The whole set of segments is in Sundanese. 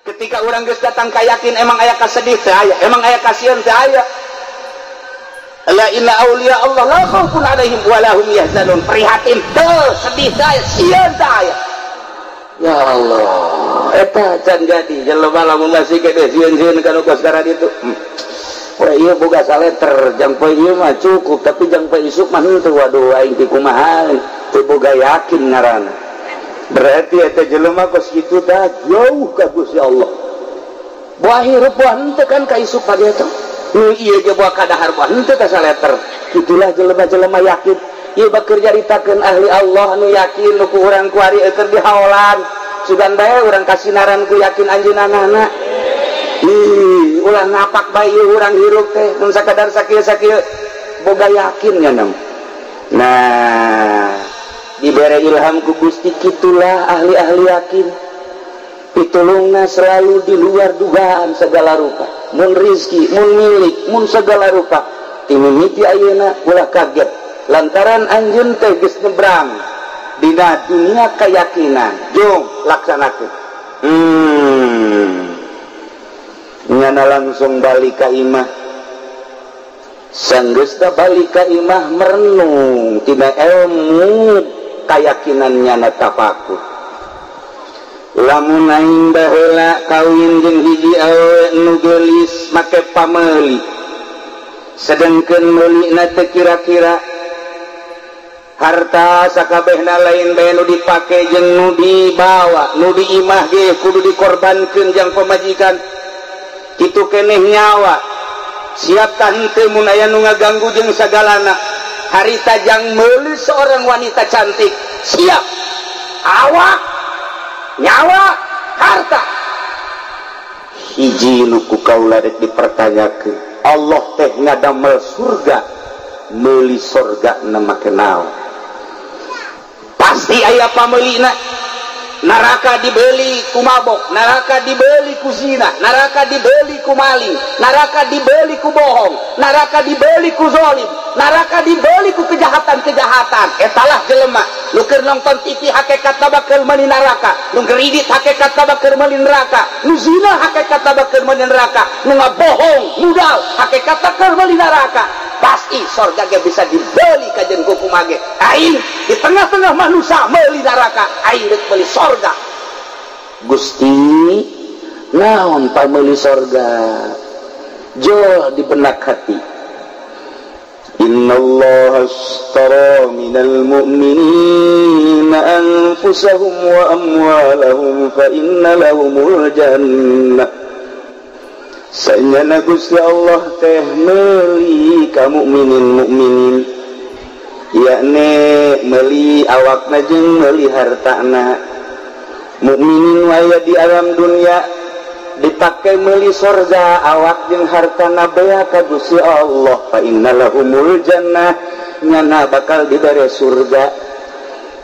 Ketika urang geus datang ka yakin, emang aya kasedih teu aya, emang aya kasieun teu aya. La inna auliya Allah la khaufun alaihim wa lahum yahzanun. Prihatin teu, sedih teu aya, sieun teu aya. Ya Allah, eta can jadi jelema lamun masih kene sieun-sieun kana kos itu. Wah, ieu boga saleter, jang poe ieu mah cukup, tapi jang poe isuk mah henteu. Waduh, aing ti kumaha, teu boga yakin ngaranna. Berarti eta jelema kos kitu tah jauh ka Gusti Allah. Buah hirup buah henteu kan ka isuk pagi eta. Nu ieu ge buah kadahar buah henteu ka saleter. Kitulah jelema-jelema yakin. Ieu bakeur nyaritakeun ahli Allah nu yakin nu ku urang kuari keur dihaolan. Sugan bae urang kasinaran ku yakin anjeunna. Ih, ulah ngapak bae ieu urang hirup teh mun sakadar sakieu-sakieu boga yakin nganam. Nah, dibere ilham ku Gusti kitulah ahli-ahli yakin. Pitulungna selalu di luar dugaan segala rupa. Mun rizki, mun milik, mun segala rupa. Timimiti ayeuna ulah kaget lantaran anjeun teh geus nyebrang dina dunia keyakinan. Jom laksanakeun. Nyana langsung balik ka imah. Sanggeusna balik ka imah merenung tina ilmu keyakinan nyana tafakur. Lamun aing baheula kawin jeung hiji awewe nu geulis make pameuli, sedengkeun meulina teu kira-kira, harta sakabehna lain bae nu dipake jeung nu dibawa, nu di imah ge kudu dikorbankeun jang pamajikan. Kitu keneh nyawa siap tah henteu mun aya nu ngaganggu jeung sagalana. Harita jang meuli seorang wanita cantik siap awak, nyawa, harta. Hiji nu ku kaula rek dipertanyakeun, Allah teh ngadamel surga, meuli surga na make naon? Pasti aya pameulina. Neraka dibeli ku mabok, neraka dibeli ku zina, neraka dibeli ku maling, neraka dibeli ku bohong, neraka dibeli ku zolim, neraka dibeli ku kejahatan-kejahatan. Etalah jelema nu keur nonton TV hakikatna bakal meuli neraka, nu ngridit hakikatna bakal meuli neraka, nu zina hakikatna bakal meuli neraka, nu ngabohong, mudal hakikatna keur meuli neraka. Pasti sorga ge bisa dibeli kajen ku kumage. Aing di tengah-tengah manusia meuli neraka, aing rek meuli sorga. Gusti, naon pameuli sorga? Jol di benak hati. Innallaha ashtara minal mu'minina anfusahum wa amwalahum fa inna lahumul jannah. Sanyana Gusti Allah teh meuli ka mukminin mukminin, yakni meuli awakna jeung meuli hartana. Mukminin waya di alam dunia dipake meuli sorga awak jeung hartana bea ka Gusti Allah, fa innalahumul jannah, nyana bakal dibere surga.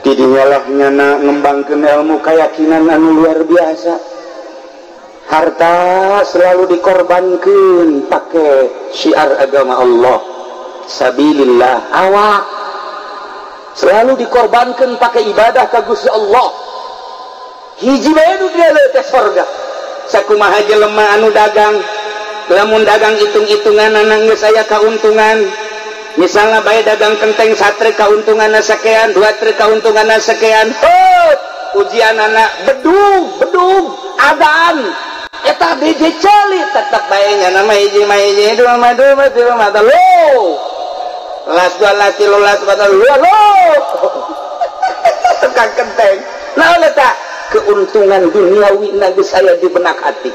Tidinyalah nyana ngembangkeun ilmu keyakinan anu luar biasa. Harta selalu dikorbankan pakai syiar agama Allah, sabilillah. Awak selalu dikorbankan pakai ibadah ka Gusti Allah. Hiji bae nu dialeuh teh sorga. Sakumaha jelema anu dagang, lamun dagang hitung-hitungan geus aya kauntungan. Misalnya bae dagang kenteng satre kauntunganna sakean, dua truk kauntunganna sakean. Heuh, ujianana bedug, bedug, adan. Eta DJ celi tetep bae nya nama hiji mah hiji, dua mah dua, tilu mah telu. Las dua las tilu las empat lo. Tukang kenteng. Naon eta? Keuntungan duniawi geus aya di benak hati.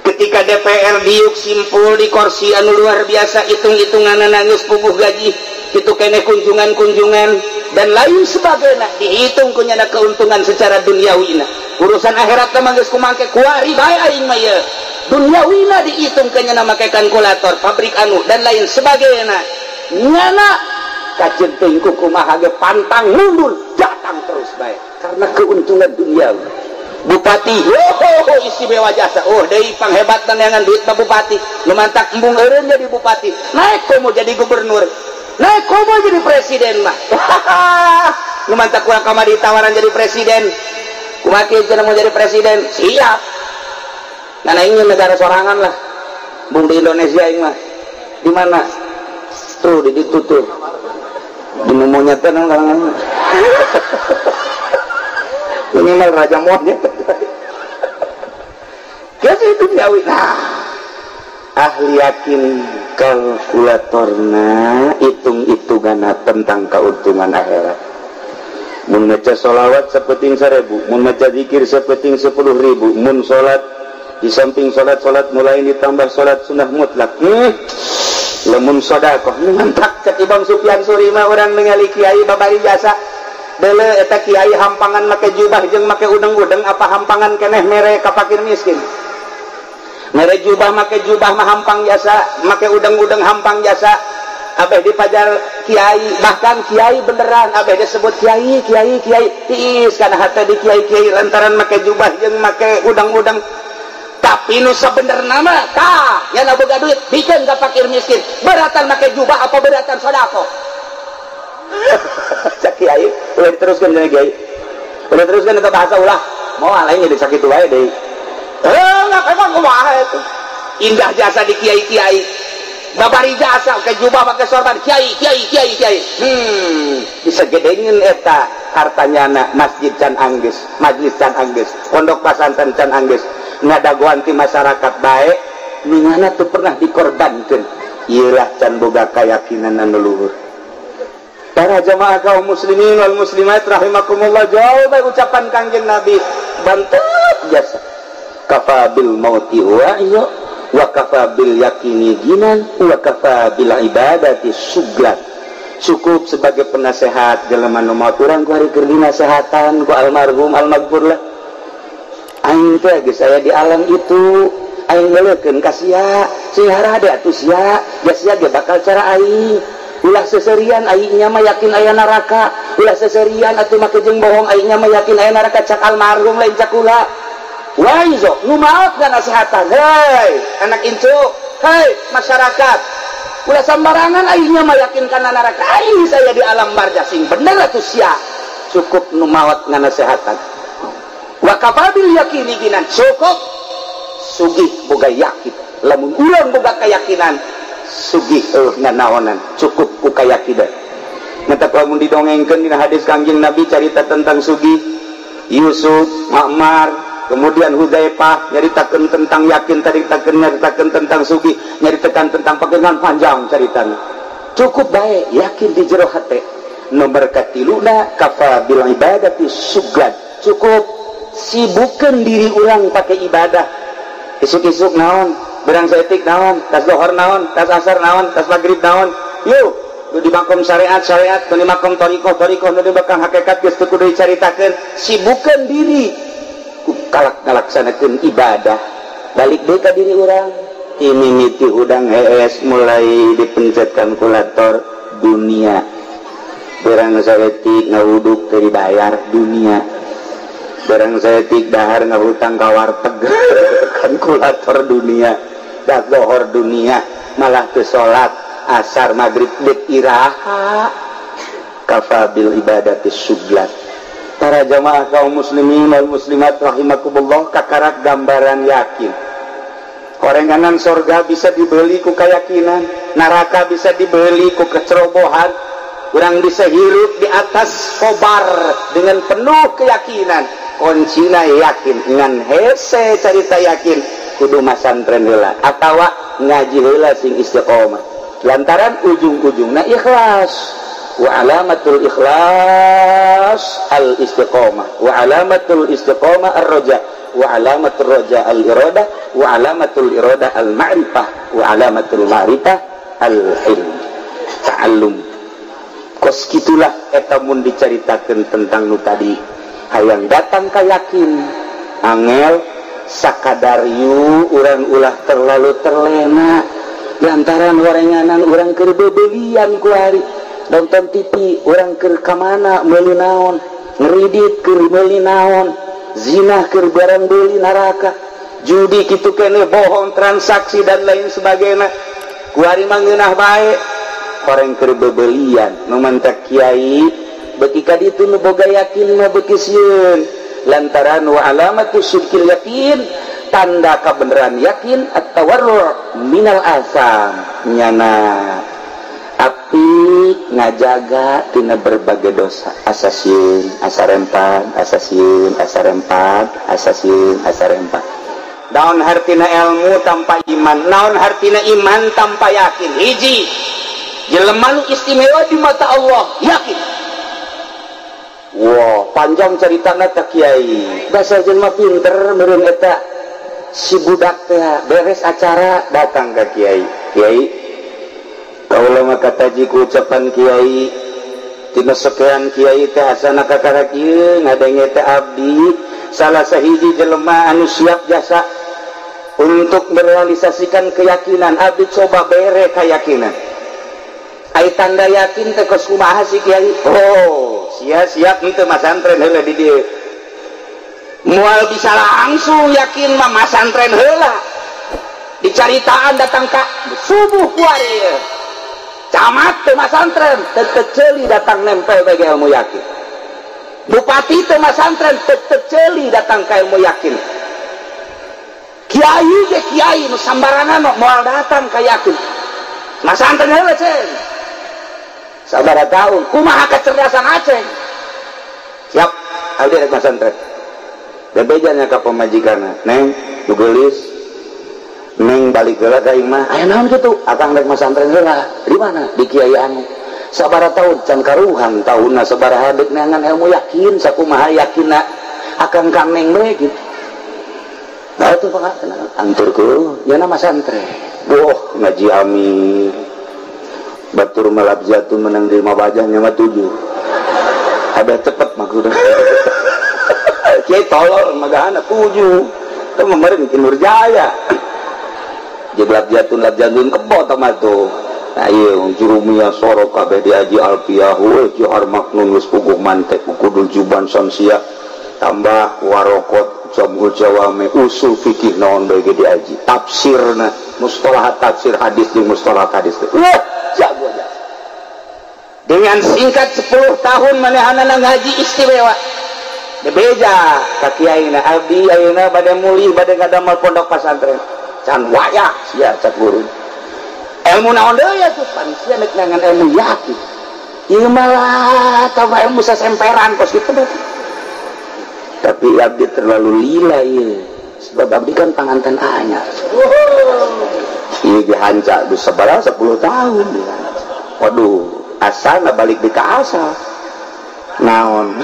Ketika DPR diuk simpul di kursi anu luar biasa, hitung-hitunganna geus puguh gaji, kitu keneh kunjungan-kunjungan dan lain sebagainya, dihitung ku nyana keuntungan secara duniawina. Urusan akhirat mah geus kumangke kuari bae aing mah ieu. Duniawina dihitung ke nyana make kalkulator, pabrik anu dan lain sebagainya. Nyana kaceun teuing ku kumaha ge pantang mundur, datang terus bae karena keuntungan duniawi. Bupati, oh, istimewa jasa. Oh, deui panghebatna neangan duit mah bupati. Nu mantak embung eureun jadi bupati. Naik komo jadi gubernur. Naik komo jadi presiden mah. Nu mantak kurang kamari tawaran jadi presiden. Kumaha cenah mau jadi presiden? Siap. Ngan aing negara sorangan lah. Bung di Indonesia aing mah. Di mana? Tuh di ditu tuh. Di monyet teh nang. Minimal raja monyet. Geus itu duniawi. Nah, ahli yakin kalkulatorna hitung-hitungan tentang keuntungan akhirat. Mun maca sholawat sapeting 1000, mun maca zikir sapeting 10.000, mun salat di samping salat-salat mulai ditambah salat sunnah mutlak. Lamun sedekah mantap cek Imam Sufyan Suri mah urang ningali kiai babari jasa. Deuleu eta kiai hampangan make jubah jeung make udeng-udeng apa hampangan keneh mere ka fakir miskin. Mere jubah make jubah mah hampang jasa, make udeng-udeng hampang jasa. Abeh dipajar kiai, bahkan kiai beneran abeh disebut kiai, kiai, kiai. Tiis kana hate di kiai-kiai lantaran make jubah jeung make udang-udang. Tapi nu sabenerna mah tah, nya boga duit bikeun ka fakir miskin. Beratan make jubah apa beratan sedekah? Cak kiai, ulah diteruskeun cenah kiai. Ulah diteruskeun eta bahasa ulah. Moal aing jadi sakitu wae deui. Enggak emang kumaha itu. Indah jasa di kiai-kiai. Babari jasa ke jubah pakai sorban kiai kiai kiai kiai. Bisa gedengin eta hartanya na masjid can anggeus, majlis can anggeus, pondok pesantren can anggeus, ngadagoan ti masyarakat bae ningana teu pernah dikorbankeun. Ieulah can boga keyakinan anu luhur. Para jamaah kaum muslimin wal muslimat rahimakumullah, jauh bae ucapan Kangjeng Nabi bantep jasa. Kafa bil mauti wa iyo wa kafa bil yakini ginan wa kafa bil ibadati suglan. Cukup sebagai penasehat jelema nu maot urang ku hari keur dinasehatan ku almarhum almaghfur lah. Aing teh geus aya di alam itu, aing leulekeun ka sia, sing harade atuh sia, ja sia ge bakal cara aing. Ulah seserian aing nya mah yakin aya neraka, ulah seserian atuh make jeung bohong aing nya mah yakin aya neraka cak almarhum lain cak kula. Waizo nu maot nasehatan, hei anak incu, hei masyarakat, ulah sembarangan aingnya meyakinkan neraka, aing saya di alam barzah sing bener atuh sia. Cukup nu maot nganasehatan. Wa kafabil yakini ginan, cukup sugih boga yakin. Lamun urang boga keyakinan, sugih eueuh nanaonan, cukup ku kayakinan. Mata lamun didongengkeun dina hadis Kangjeng Nabi carita tentang sugih Yusuf, Ma'mar, kemudian Huzaifah nyaritakeun tentang yakin, taritakeun nyaritakeun tentang sugih, nyaritakeun tentang pegangan panjang caritana. Cukup bae yakin di jero hate. Nomor katiluna kafa bil ibadati suglan. Cukup sibukeun diri urang pakai ibadah. Isuk-isuk naon, berang saeutik naon, tas lohor naon, tas asar naon, tas magrib naon. Yuk, nu di makom syariat syariat, nu di makom thariqah thariqah, nu di makom hakikat geus teu kudu dicaritakeun. Sibukeun diri kalak ngalaksanakeun ibadah. Balik deui ka diri urang. Mimiti hudang hees mulai dipencet kalkulator dunia. Berang saeutik ngawuduk teu dibayar dunia. Berang saeutik dahar ngahutang ka warteg kalkulator dunia. Dak lohor dunia, malah teu salat asar magrib deuk iraha. Kafa bil ibadati suglat. Para jamaah kaum muslimin wal muslimat rahimakumullah, kakarak gambaran yakin. Korenganan sorga bisa dibeli ku keyakinan, neraka bisa dibeli ku kecerobohan. Urang bisa hirup di atas kobar dengan penuh keyakinan. Kuncina yakin, ngan hese carita yakin kudu masantren heula atawa ngaji heula sing istiqomah. Lantaran ujung-ujungna ikhlas. Wa alamatul ikhlas al istiqomah, wa alamatul istiqomah ar-raja, wa alamatul raja al iradah, wa alamatul iradah al ma'rifah, wa alamatul ma'rifah al ilm ta'allum. Kos kitulah eta mun dicaritakeun tentang nu tadi. Hayang datang ka yakin angel sakadar yu urang ulah terlalu terlena lantaran warenganan urang keur bebelian ku hari nonton TV, orang keur ka mana meuli naon, ngeridit keur meuli naon, zina keur barang beuli neraka, judi kitu keneh, bohong transaksi dan lain sebagainya. Kuari mah ngeunah bae, horeng keur bebelian. Nu mantak kiai beuki ka ditu nu boga yakin mah beuki sieun. Lantaran wa alamatu syirkil yakin Tanda kebenaran yakin at-tawarru' minal asam nyana api ngajaga tina berbagai dosa asa sieun asa rempan asa sieun asa rempan asa sieun asa rempan. Naon hartina ilmu tanpa iman, naon hartina iman tanpa yakin. Hiji jelema nu istimewa di mata Allah yakin. Wah, panjang ceritana teh kiai. Basa jelema pinter meureun eta si budak teh beres acara datang ka kiai. Kiai, kaula mah kataji ku ucapan kiai tina sekian kiai teh asana kakara kieu ngadenge teh abdi salah sahiji jelema anu siap jasa untuk merealisasikan keyakinan. Abdi coba bere keyakinan. Ai tanda yakin teh kos kumaha sih kiai? Oh, sia-siap henteu masantren heula di dieu. Moal bisa langsung yakin mah masantren heula. Dicaritaan datang ka subuh kuari. Camat teu masantren teu ceuli datang nempel bagi ilmu yakin. Bupati teu masantren teu ceuli datang ka ilmu yakin. Kiai ge kiai nu sambarangan moal datang ka yakin. Masantren heula cen. Sabaraha tahun kumaha kecerdasan Aceh. Siap abdi rek masantren. Bebejanya ka pamajikanna, neng nu geulis, neng balik heula ka imah. Aya naon kitu? Akang rek masantren heula. Di mana? Di kiai anu. Sabaraha tahun can karuhan tahunna sabaraha deuk neangan ilmu yakin sakumaha yakinna akang ka neng we kitu. Nah itu pak anturku nyana masantren. Wah ngaji amir. Batur malabjatun menang di lima bajahnya mah 7. Ada cepet maksudnya. Kiai tolol magahana 7. Itu memarin ki Nurjaya. Jadi labjatun kebo tama tuh. Nah iya jurumiyah sorok kabeh diaji alpiyah we johar maknun geus puguh mantek kudul juban samsia tambah warokot jamul jawame usul fikih naon bae ge diaji tafsirna mustalahat tafsir hadis jeung mustalahat hadis. Wah, jago jasa. Dengan singkat 10 tahun manehanana ngaji istimewa. Bebeja ka kiaina abdi ayeuna bade mulih bade ngadamel pondok pesantren. Can wayah sia cak guru. Ilmu naon deui atuh pan sia nek nangan ilmu yakin. Ieu malah tambah ilmu sasemperan kos kitu berarti. Tapi abdi terlalu lila ieu. Sebab abdi kan panganten anyar. Ieu ge hanca geus sabaraha 10 tahun dihanca. Waduh, asalna balik di ka asal. Naon?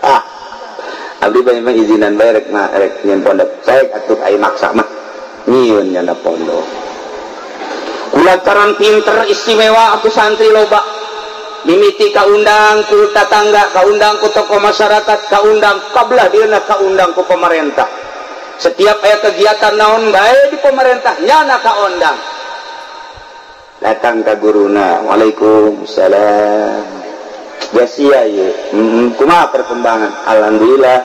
Ah. Abdi banyak mah izinan bae rek mah rek nyieun pondok. Saek atuh ai maksa mah nyieun nyana pondok. Kulantaran pinter istimewa atuh santri loba. Mimiti kaundang ku tatangga, kaundang ku tokoh masyarakat, kaundang kabelah dieuna kaundang ku pemerintah. Setiap aya kegiatan naon bae di pemerintah nyana kaondang. Datang ka guruna, waalaikumsalam. Gasia ieu. Kumaha perkembangan? Alhamdulillah.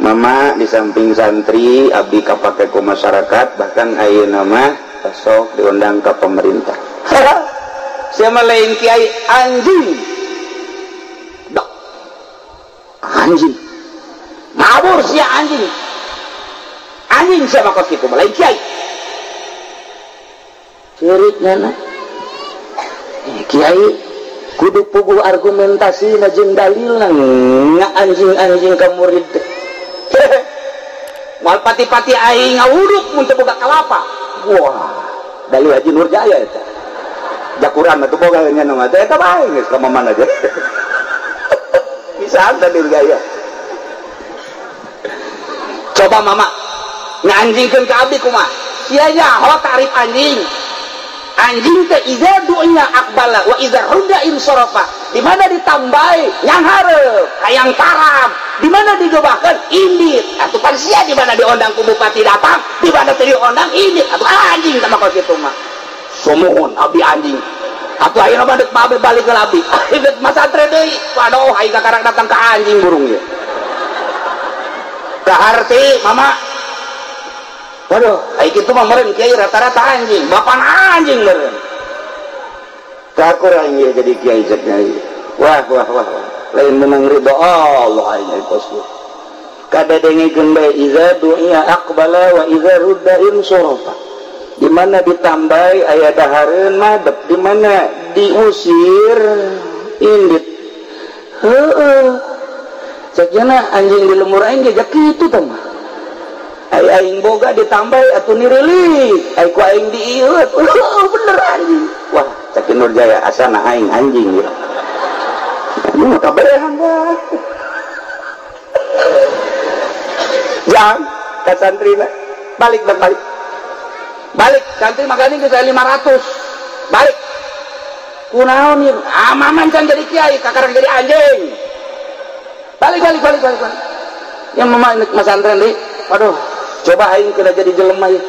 Mama di samping santri abdi kapake ku masyarakat, bahkan ayeuna mah sok diundang ka pemerintah. Siapa lain kiai anjing. Dok. Anjing. Mabur sia anjing. Anjing siapa kos kitu lain kiai. Ceurik nyana. Kiai kudu puguh argumentasi na jeung dalilna nga anjing-anjing ka murid. Moal pati-pati aing ngawuduk mun teu boga kalapa. Wah, dalil Haji Nurjaya eta. Jakuran atuh boga nya nama teh eta bae geus ka mana aja. Bisa dalil gaya. Coba mama nganjingkeun ka abdi kumaha? Sia nyaho tarif anjing. Anjing teh iza dunya akbala wa iza rudda insarafa. Di mana ditambahi yang hareup, hayang tarab. Di mana digebahkeun indit. Atuh pan sia di mana diondang ku bupati datang, di mana teu diondang indit. Atuh anjing tah kos kitu mah. Sumuhun abdi anjing. Atuh ayeuna mah deuk babe balik ke abdi. Deuk masantren deui. Waduh aing kakarang datang ka anjing burung ieu. Kaharti mama. Waduh, aing kitu mah meureun kiai rata-rata anjing, bapan anjing meureun. Kakurang ieu jadi kiai cek nyai. Wah wah wah wah. Lain menang ridho Allah aing kos kieu. Kadadengikeun bae iza du'a aqbala wa iza rudda insarafa. Di mana ditambah aya dahareun madep, di mana diusir indit. Heueuh. Cekna anjing di lemur aing ge kitu tah mah. Ai aing boga ditambah atuh nirilik, ai ku aing diieu. Bener anjing. Wah, cek Nur Jaya asana aing anjing ieu. Ini mah kabehan wah. Jang ka santrina balik bang balik. Balik santri makanya geus aya 500. Balik. Kunaon ieu? Amaman can jadi kiai, kakarang jadi anjing. Balik balik balik balik. Balik. Yang mama masantren deui. Waduh, coba aing kena jadi jelema ieu.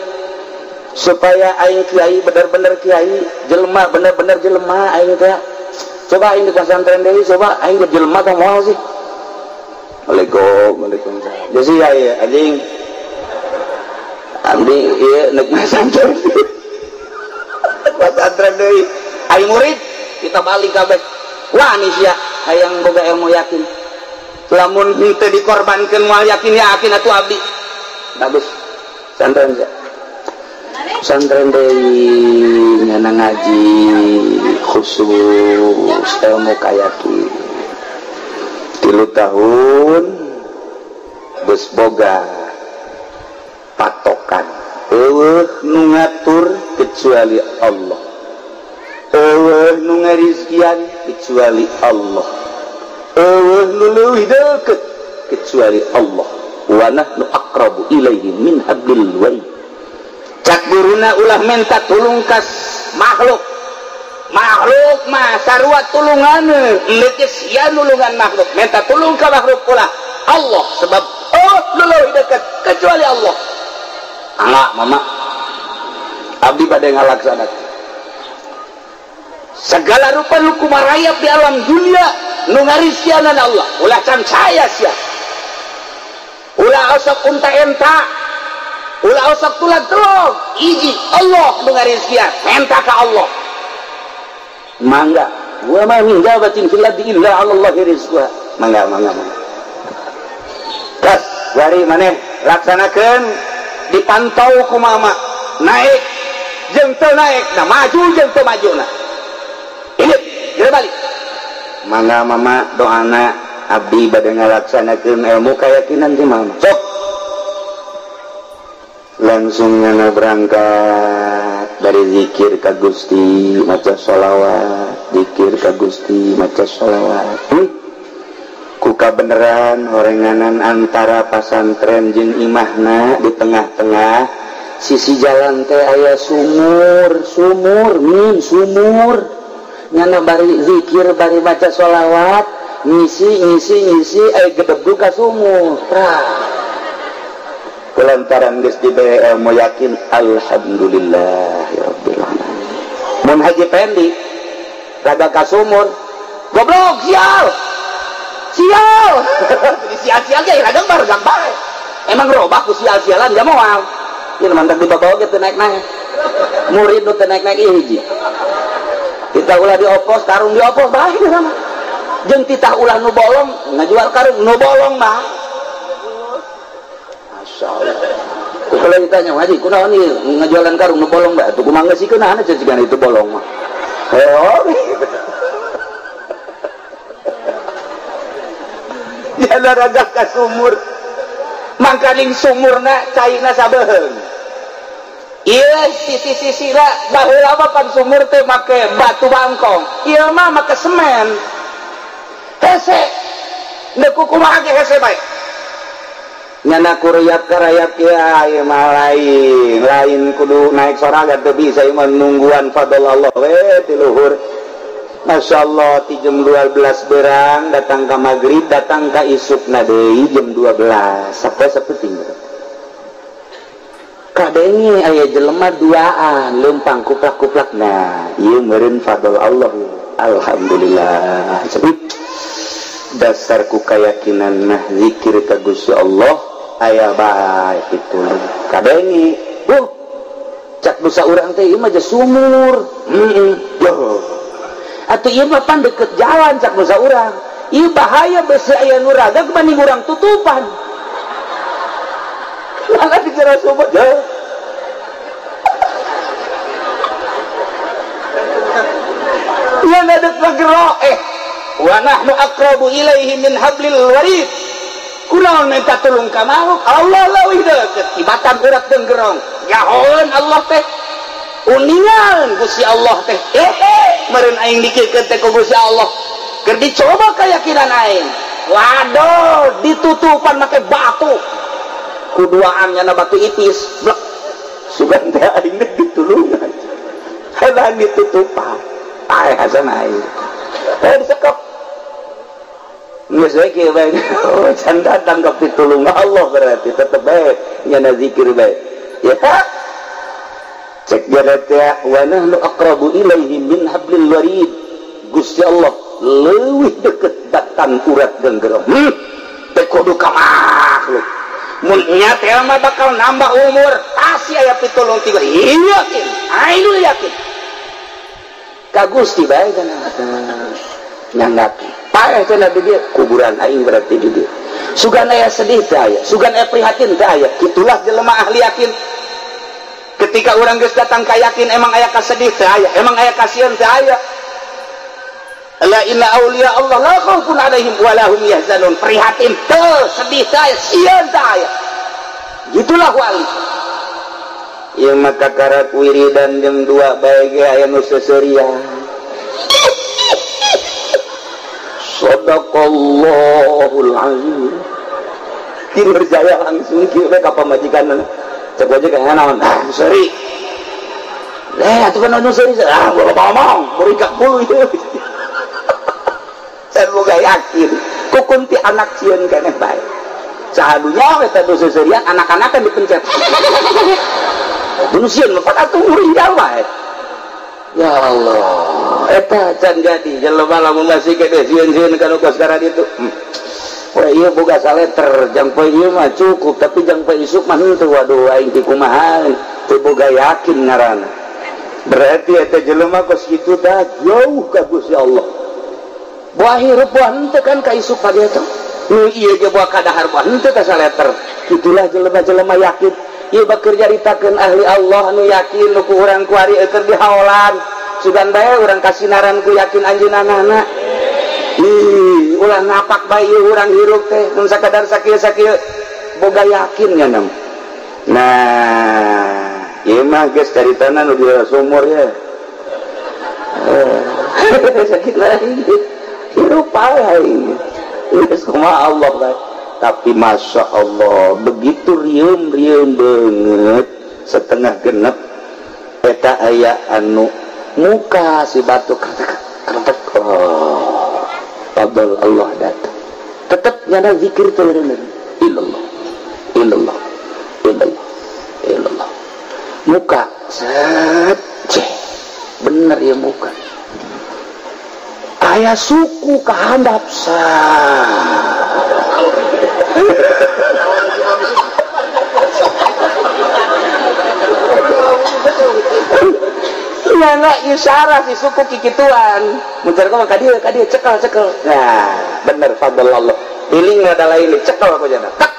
Supaya aing kiai bener-bener kiai, jelema bener-bener jelema aing teh. Coba aing di pesantren deui, coba aing jadi jelema tah moal sih. Waalaikum, waalaikumsalam. Jadi ya anjing. Abdi ieu nek masantren. Pesantren deui. Aing murid kita balik kabeh. Wah nih sia hayang boga ilmu yakin. Lamun teu dikorbankeun moal yakin yakin atuh abdi. Bagus. Santren sia. Santren deui nyana ngaji khusus ilmu kayakin. 3 tahun geus boga patokan. Eueuh nu ngatur kecuali Allah. Eueuh nu ngarizkian kecuali Allah. Eueuh nu leuwih deukeut kecuali Allah. Wa nahnu aqrabu ilaihi min hablil warid. Cak guruna ulah minta tulung kas makhluk. Makhluk mah sarua tulunganeun, geus sia nulungan makhluk. Minta tulung ka makhluk ulah Allah sebab oh nu leuwih deukeut kecuali Allah. Angga mama abdi bade ngalaksanakeun segala rupa nu kumarayap di alam dunia nu ngarizkianan Allah. Ulah can saya sia. Ulah osok unta enta. Ulah osok tulang telog. Iji Allah nu ngarizkian, menta ka Allah. Mangga, wa ma min dabatin fil ardi illa 'ala Allahi rizquha. Mangga, mangga, mangga. Tas, bari maneh laksanakeun dipantau ku mama. Naik jeung teu naik, nah maju jeung teu majuna. Ini geura balik. Mangga mama doana abdi bade ngalaksanakeun ilmu keyakinan ti mama. Sok. Langsung nyana berangkat dari zikir ka Gusti maca sholawat, zikir ka Gusti maca sholawat. Ku kabeneran horenganan antara pasantren jeung imahna di tengah-tengah sisi jalan teh aya sumur, sumur min sumur. Nyana bari zikir bari maca sholawat, ngisi ngisi ngisi aya gedebug ka sumur. Prah. Kulantaran geus dibere ilmu yakin, alhamdulillahirabbil alamin. Mun Haji Pendi raga ka sumur, goblok sial. Sial. Sial-sial ge ragang baregang bae. Emang robah ku sial-sialan ja moal. Ieu mantak dibawa ge teu naik-naik. Murid nu teu naik-naik ieu hiji. Kita ulah diopos, karung diopos bae mah. Jeung titah ulah nu bolong, ngajual karung nu bolong mah. Masyaallah. Kalau ditanya, "Haji, kunaon ieu ngajualan karung nu bolong bae?" Atuh kumaha geus sikeun anu cicigana itu bolong mah. Heuh. Jana ragah ka sumur. Mangkaning sumurna caina sabeheung. Ieu sisi-sisina baheula mah pan sumur teh make batu bangkong. Ieu mah make semen. Hese. Neuk kumaha ge hese bae. Nyana kuruyap karayap kiai mah lain, lain kudu naik sorangan teu bisa ieu mah nungguan fadl Allah we ti luhur. Masya Allah ti jam 12 berang datang ka maghrib datang ka isukna deui jam 12 sampai sapeting. Kadenge aya jelema duaan leumpang kuplak-kuplak nah ieu meureun fadl Allah. Alhamdulillah. Dasar ku kayakinan nah zikir ka Gusti Allah aya bae kitu. Kadenge cak dosa urang teh ieu mah sumur. Heeh. Atuh ieu mah pan deket jalan cak dosa urang. Ieu bahaya besi aya nu raga banding urang tutupan. Nyana di jero sumur jauh. Nyana dek ngegero wa nahnu aqrabu ilaihi min hablil warid. Kunaon minta tulung ka makhluk? Allah leuwih deukeut tibatan urat denggerong. Nyahoeun Allah teh. Uningan Gusti Allah teh. Meureun aing dikirkeun teh ku Gusti Allah. Keur dicoba keyakinan aing. Waduh, ditutupan make batu. Kuduaan nyana batu ipis, blek. Sugan teh aing teh ditulungan. Halang ditutupan. Paeh hasan aing. Disekep. Geus we kieu bae. Can datang ka pitulung Allah berarti tetep bae nyana zikir bae. Ya. Cek dia teh wa nahnu aqrabu ilaihi min hablil warid. Gusti Allah leuwih deukeut batan urat genggerong. Teh kudu ka makhluk. Mun nya teh mah bakal nambah umur, pasti aya pitulung tiga. Yakin, aing yakin. Ka Gusti bae kana. Nyanggap. Paeh cenah di dieu kuburan aing berarti di dieu. Sugan aya sedih teh aya, sugan aya prihatin teh aya. Kitulah jelema ahli yakin. Ketika urang geus datang ka yakin emang aya kasedih teh aya, emang aya kasieun teh aya. La inna auliya Allah la khaufun alaihim wa lahum yahzanun. Prihatin teu, sedih teh aya, sieun teh aya. Gitulah wali. Ieu mah kakarak wiridan jeung dua bae ge aya nu seuseurian. Sadaqallahul azim. Tidur jaya langsung kieu we ka pamajikan. Cek aja kayak naon? Ah, seri. Atuh kan anu seri. Ah, gua ngomong, beurik bulu ieu. Can boga yakin. Kukun ti anak sieun keneh bae. Sahadunya we teh seserian anak-anakan dipencet. Bunuh sieun mah atuh muringgal bae. Ya Allah, eta can jadi jelema lamun masih kene sieun-sieun kana kos karan itu. Wah, ieu boga saleter, jang poe ieu mah cukup, tapi jang poe isuk mah henteu. Waduh, aing ti kumaha, teu boga yakin ngaranna. Berarti eta jelema kos kitu tah jauh ka Gusti Allah. Buah hirup buah henteu kan ka isuk pagi eta. Nu ieu ge buah kadahar buah henteu ka saleter. Kitulah jelema-jelema yakin. Ieu bakeur nyaritakeun ahli Allah nu yakin nu ku urang kuari keur dihaolan. Sugan bae urang kasinaran ku yakin anjeunna. Ih, ulah ngapak bae ieu urang hirup teh mun sakadar sakieu-sakieu boga yakin nya. Nah, ieu mah geus caritana nu di sumur ya. Sakit lagi. Hirup bae. Geus kumaha Allah bae. Tapi Masya Allah, begitu rieum-rieum banget, setengah genep, eta aya anu muka si batu kretek, oh, fadl Allah datang. Tetep nyana zikir teh bener. Illallah, illallah, illallah, illallah. Muka set, ceh, bener ya muka. Aya suku kahandap sah. Nyana isyarat si suku kikituan. Muncar kok ka dieu cekel cekel. Nah, bener fadl Allah. Piling ada lain cekel aku jana. Tak.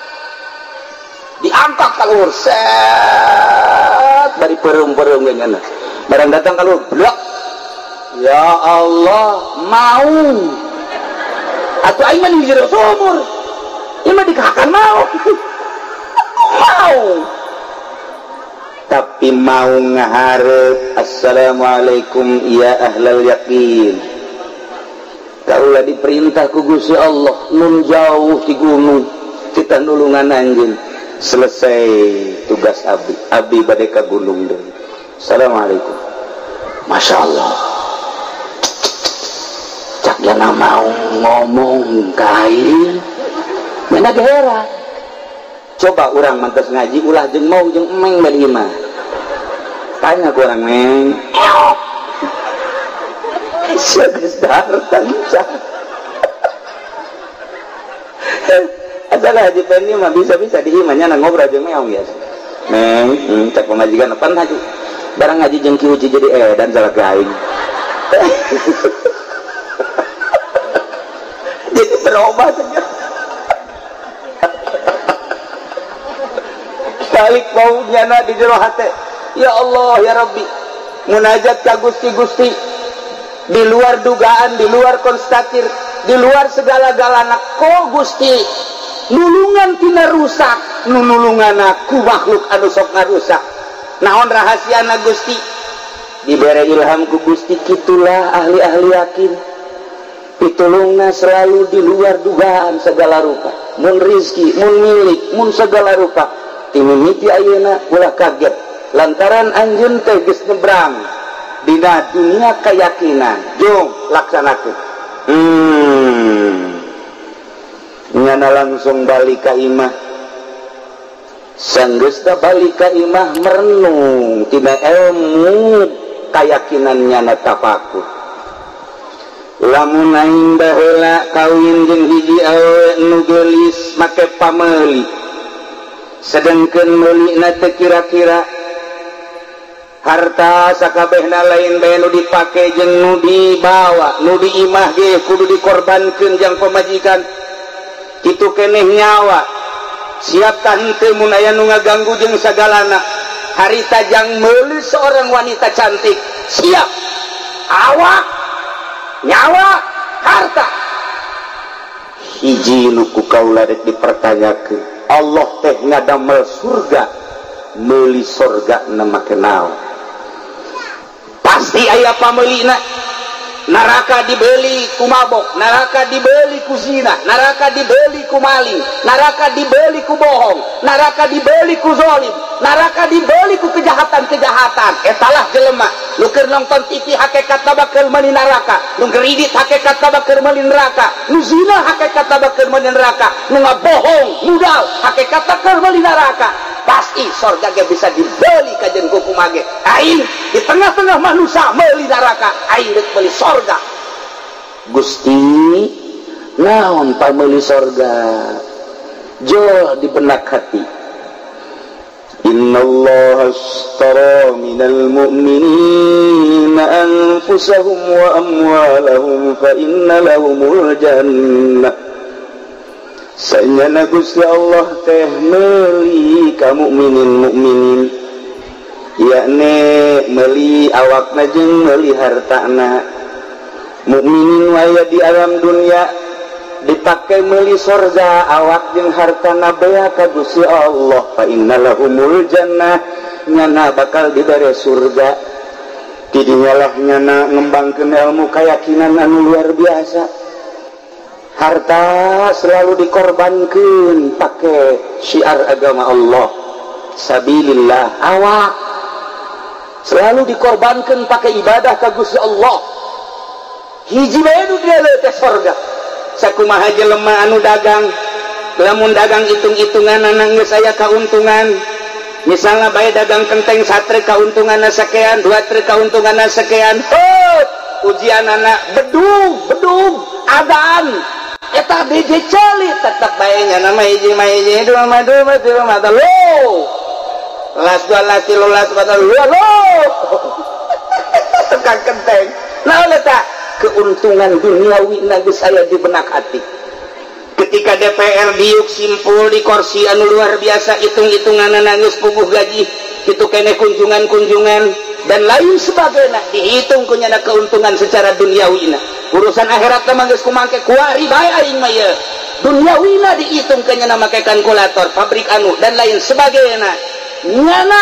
Diangkat ka luhur set bari pereum-pereum ge nyana. Barang datang ka luhur, blok. Ya Allah, mau. Atuh aing mah di jero sumur. Ieu mah dikahakan mau. Mau. Tapi mau ngaharep assalamualaikum ya ahlal yakin. Kaulah diperintah ku Gusti Allah nun jauh di gunung kita nulungan anjeun. Selesai tugas abdi, abdi bade ka gunung deui. Assalamualaikum. Masya Allah. Cak jana mau ngomong kain. Mana gera. Coba orang mantas ngaji ulah jeung mau jeung emeng bari mah. Tanya ku orang meng. Sia geus dahar tanca. Asal Haji Pendi mah bisa-bisa di imah nya ngobrol jeung meong biasa. Meng, cak pamajikan pan haji. Barang ngaji jeung Ki Uci jadi edan salah aing. Jadi berubah saja. Balik mau nyana di jero hate. Ya Allah ya Rabbi, munajat ka Gusti-Gusti di luar dugaan, di luar konstatir, di luar segala-galana ko Gusti nulungan tina rusak, nulungan ku makhluk anu sok ngarusak. Naon rahasiana Gusti? Dibere ilham ku Gusti, kitulah ahli-ahli yakin. Pitulungna selalu di luar dugaan segala rupa. Mun rizki, mun milik, mun segala rupa. Timimiti ayeuna ulah kaget lantaran anjeun teh geus nyebrang dina dunia keyakinan. Jung laksanakeun. Nyana langsung balik ka imah. Sanggeusna balik ka imah merenung tina ilmu keyakinan nyana tafakur. Lamun aing baheula kawin jeung hiji awewe nu geulis make pameuli, sedengkeun meulina teu kira-kira harta sakabehna lain bae nu dipake jeung nu dibawa, nu di imah ge kudu dikorbankeun jang pamajikan. Kitu keneh nyawa siap tah henteu mun aya nu ngaganggu jeung sagalana. Harita jang meuli seorang wanita cantik siap awak, nyawa, harta. Hiji nu ku kaula rek dipertanyakeun, Allah teh ngadamel surga, meuli surga na make naon? Pasti aya pameulina. Neraka dibeli ku mabok, neraka dibeli ku zina, neraka dibeli ku maling, neraka dibeli ku bohong, neraka dibeli ku zolim, neraka dibeli ku kejahatan-kejahatan. Etalah jelema nu keur nonton TV hakikatna bakal meuli neraka, nu ngridit hakikatna bakal meuli neraka, nu zina hakikatna bakal meuli neraka, nu ngabohong, mudal hakikatna keur meuli neraka. Pasti sorga ge bisa dibeli kajen ku kumage. Aing di tengah-tengah manusia meuli neraka, aing rek meuli sorga. Gusti, naon pameuli sorga? Jo di benak hati. Innallaha ashtara minal mu'minina anfusahum wa amwalahum fa inna lahumul jannah. Sanyana Gusti Allah teh meuli ka mukminin mukminin, yakni meuli awakna jeung meuli hartana. Mukminin waya di alam dunia dipake meuli sorga awak jeung hartana bea ka Gusti Allah, fa innalahumul jannah, nyana bakal dibere surga. Tidinyalah nyana ngembangkeun ilmu keyakinan anu luar biasa. Harta selalu dikorbankan pakai syiar agama Allah, sabilillah. Awak selalu dikorbankan pakai ibadah ka Gusti Allah. Hiji bae nu dieu teh sorga. Sakumaha jelema anu dagang, lamun dagang hitung-hitungan geus aya kauntungan. Misalnya bae dagang kenteng satre kauntunganna sakean, dua truk kauntunganna sakean. Heuh, ujianana bedug, bedug, adaan. Eta DJ celi tetep bae nya nama hiji mah hiji, dua mah dua, tilu mah telu. Las dua las tilu las empat lo. Tukang kenteng. Naon eta? Keuntungan duniawi geus aya di benak hati. Ketika DPR diuk simpul di kursi anu luar biasa, hitung-hitunganna geus puguh gaji, kitu keneh kunjungan-kunjungan dan lain sebagainya, dihitung ku nyana keuntungan secara duniawina. Urusan akhirat mah geus kumangke kuari bae aing mah ieu. Duniawina dihitung ke nyana make kalkulator, pabrik anu dan lain sebagainya. Nyana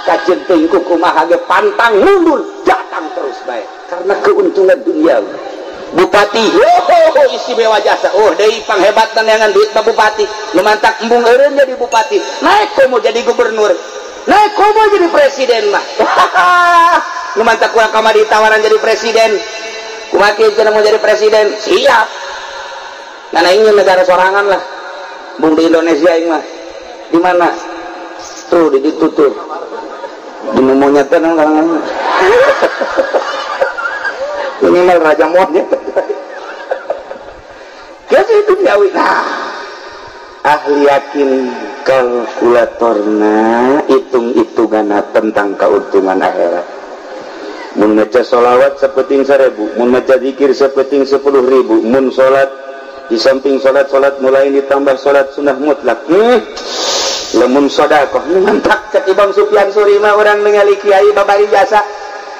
kaceun teuing ku kumaha ge pantang mundur, datang terus bae karena keuntungan duniawi. Bupati, oh, istimewa jasa. Oh, deui panghebatna neangan duit mah bupati. Nu mantak embung eureun jadi bupati, naik komo jadi gubernur, naik komo jadi presiden mah. Nu mantak kurang kamari tawaran jadi presiden. Kumaha kieu cenah mau jadi presiden? Siap. Nah, ingin negara sorangan lah. Bung di Indonesia aing mah. Di mana? Tuh di ditu tuh. Di monyet teh kalangan. Minimal raja monyet. Geus itu duniawi. Nah, ahli yakin kalkulatorna hitung-hitunganna tentang keuntungan akhirat. Mun maca sholawat sapeting 1000, mun maca zikir sapeting 10.000, mun salat di samping salat-salat mulai ditambah salat sunnah mutlak. Lamun sedekah nu mantak cek Imam Sufyan Suri mah urang ningali kiai babari jasa.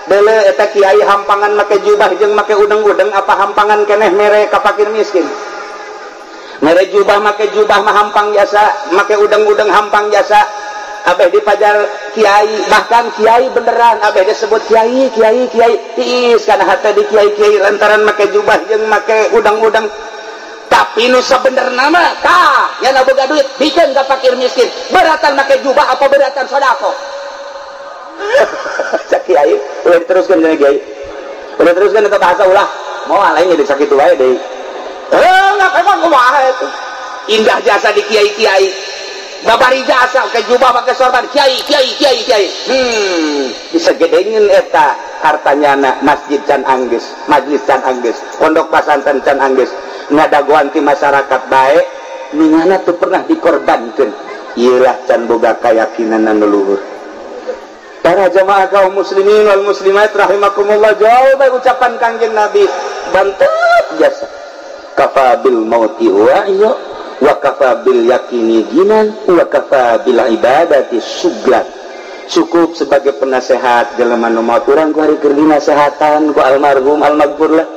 Deuleu eta kiai hampangan make jubah jeung make udeng-udeng apa hampangan keneh mere ka fakir miskin. Mere jubah make jubah mah hampang jasa, make udeng-udeng hampang jasa. Abeh dipajar kiai, bahkan kiai beneran abeh disebut kiai, kiai, kiai. Tiis kana hate di kiai-kiai lantaran make jubah jeung make udeng-udeng. Tapi nu sabenerna mah tah nya boga duit bikeun ka fakir miskin. Beratan make jubah apa beratan sedekah? Cak kiai, ulah diteruskeun cenah kiai. Ulah diteruskeun eta bahasa ulah. Moal lain jadi sakitu wae deui. Emang kumaha itu. Indah jasa di kiai-kiai. Babari jasa ke jubah pakai sorban kiai kiai kiai kiai. Bisa gedengeun eta hartanya na masjid can anggeus, majlis can anggeus, pondok pasantren can anggeus. Ngadagoan ti masyarakat bae ningana teu pernah dikorbankeun. Ieu lah can boga keyakinan anu luhur. Para jamaah kaum muslimin wal muslimat rahimakumullah, jauh bae ucapan Kangjeng Nabi bantet jasa. Kafa bil mauti wa'iyo wa kafa bil yakini ginan wa kafa bil ibadati suglan. Cukup sebagai penasehat jelema nu maot urang ku hari keur dinasehatan ku almarhum almaghfur lah.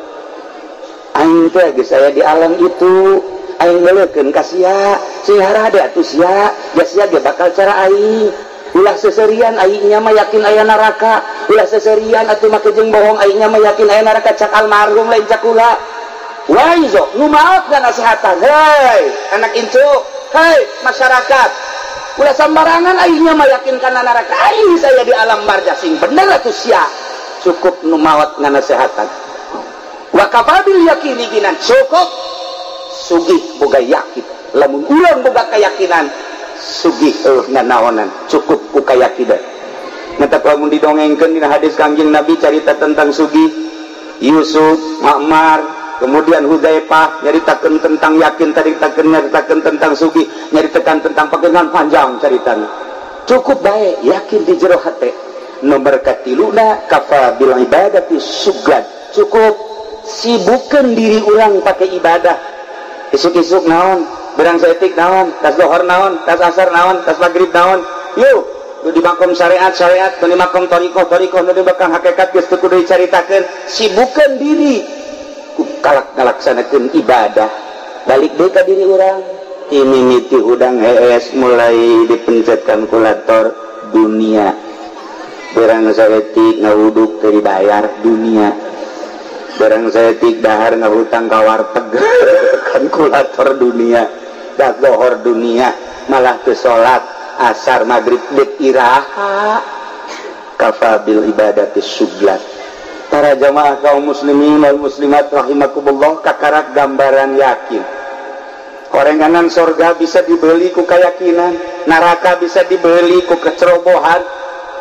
Aing teh geus aya di alam itu, aing ngeulekeun ka sia, sing harade atuh sia, ja sia ge bakal cara aing. Ulah seserian aingnya mah yakin aya neraka, ulah seserian atuh make jeung bohong aingnya mah yakin aya neraka cak almarhum lain cak kula. Waizo nu maot nasehatan, hei anak incu, hei masyarakat, ulah sembarangan aingnya mah yakin kana neraka, aing saya di alam barzah sing bener atuh sia. Cukup nu maot nganasehatan. Wa kafabil yakini ginan, cukup sugih boga yakin. Lamun urang boga keyakinan sugih eueuh nanaonan, cukup ku kayakinan. Mata lamun didongengkeun dina hadis Kangjeng Nabi carita tentang sugih Yusuf, Ma'mar, kemudian Huzaifah nyaritakeun tentang yakin, taritakeun nyaritakeun tentang sugih, nyaritakeun tentang pagengan panjang caritana. Cukup bae yakin di jero hate. Nomor katiluna kafa bil ibadati suglan. Cukup sibukeun diri urang pakai ibadah. Isuk-isuk naon, berang saeutik naon, tas lohor naon, tas asar naon, tas magrib naon. Yuk, nu di makom syariat syariat, nu di makom thariqah thariqah, nu di makom hakikat geus teu kudu dicaritakeun. Sibukeun diri ku kalak ngalaksanakeun ibadah. Balik deui ka diri urang. Mimiti hudang hees mulai dipencet kalkulator dunia. Berang saeutik ngawuduk teu dibayar dunia. Barang saeutik dahar ngahutang ka warteg kalkulator dunia, dah lohor dunia, malah ke salat asar maghrib dek iraha. Kafa bil ibadati suglat. Para jamaah kaum muslimin wal muslimat rahimakumullah, kakarak gambaran yakin. Korenganan sorga bisa dibeli ku keyakinan, neraka bisa dibeli ku kecerobohan.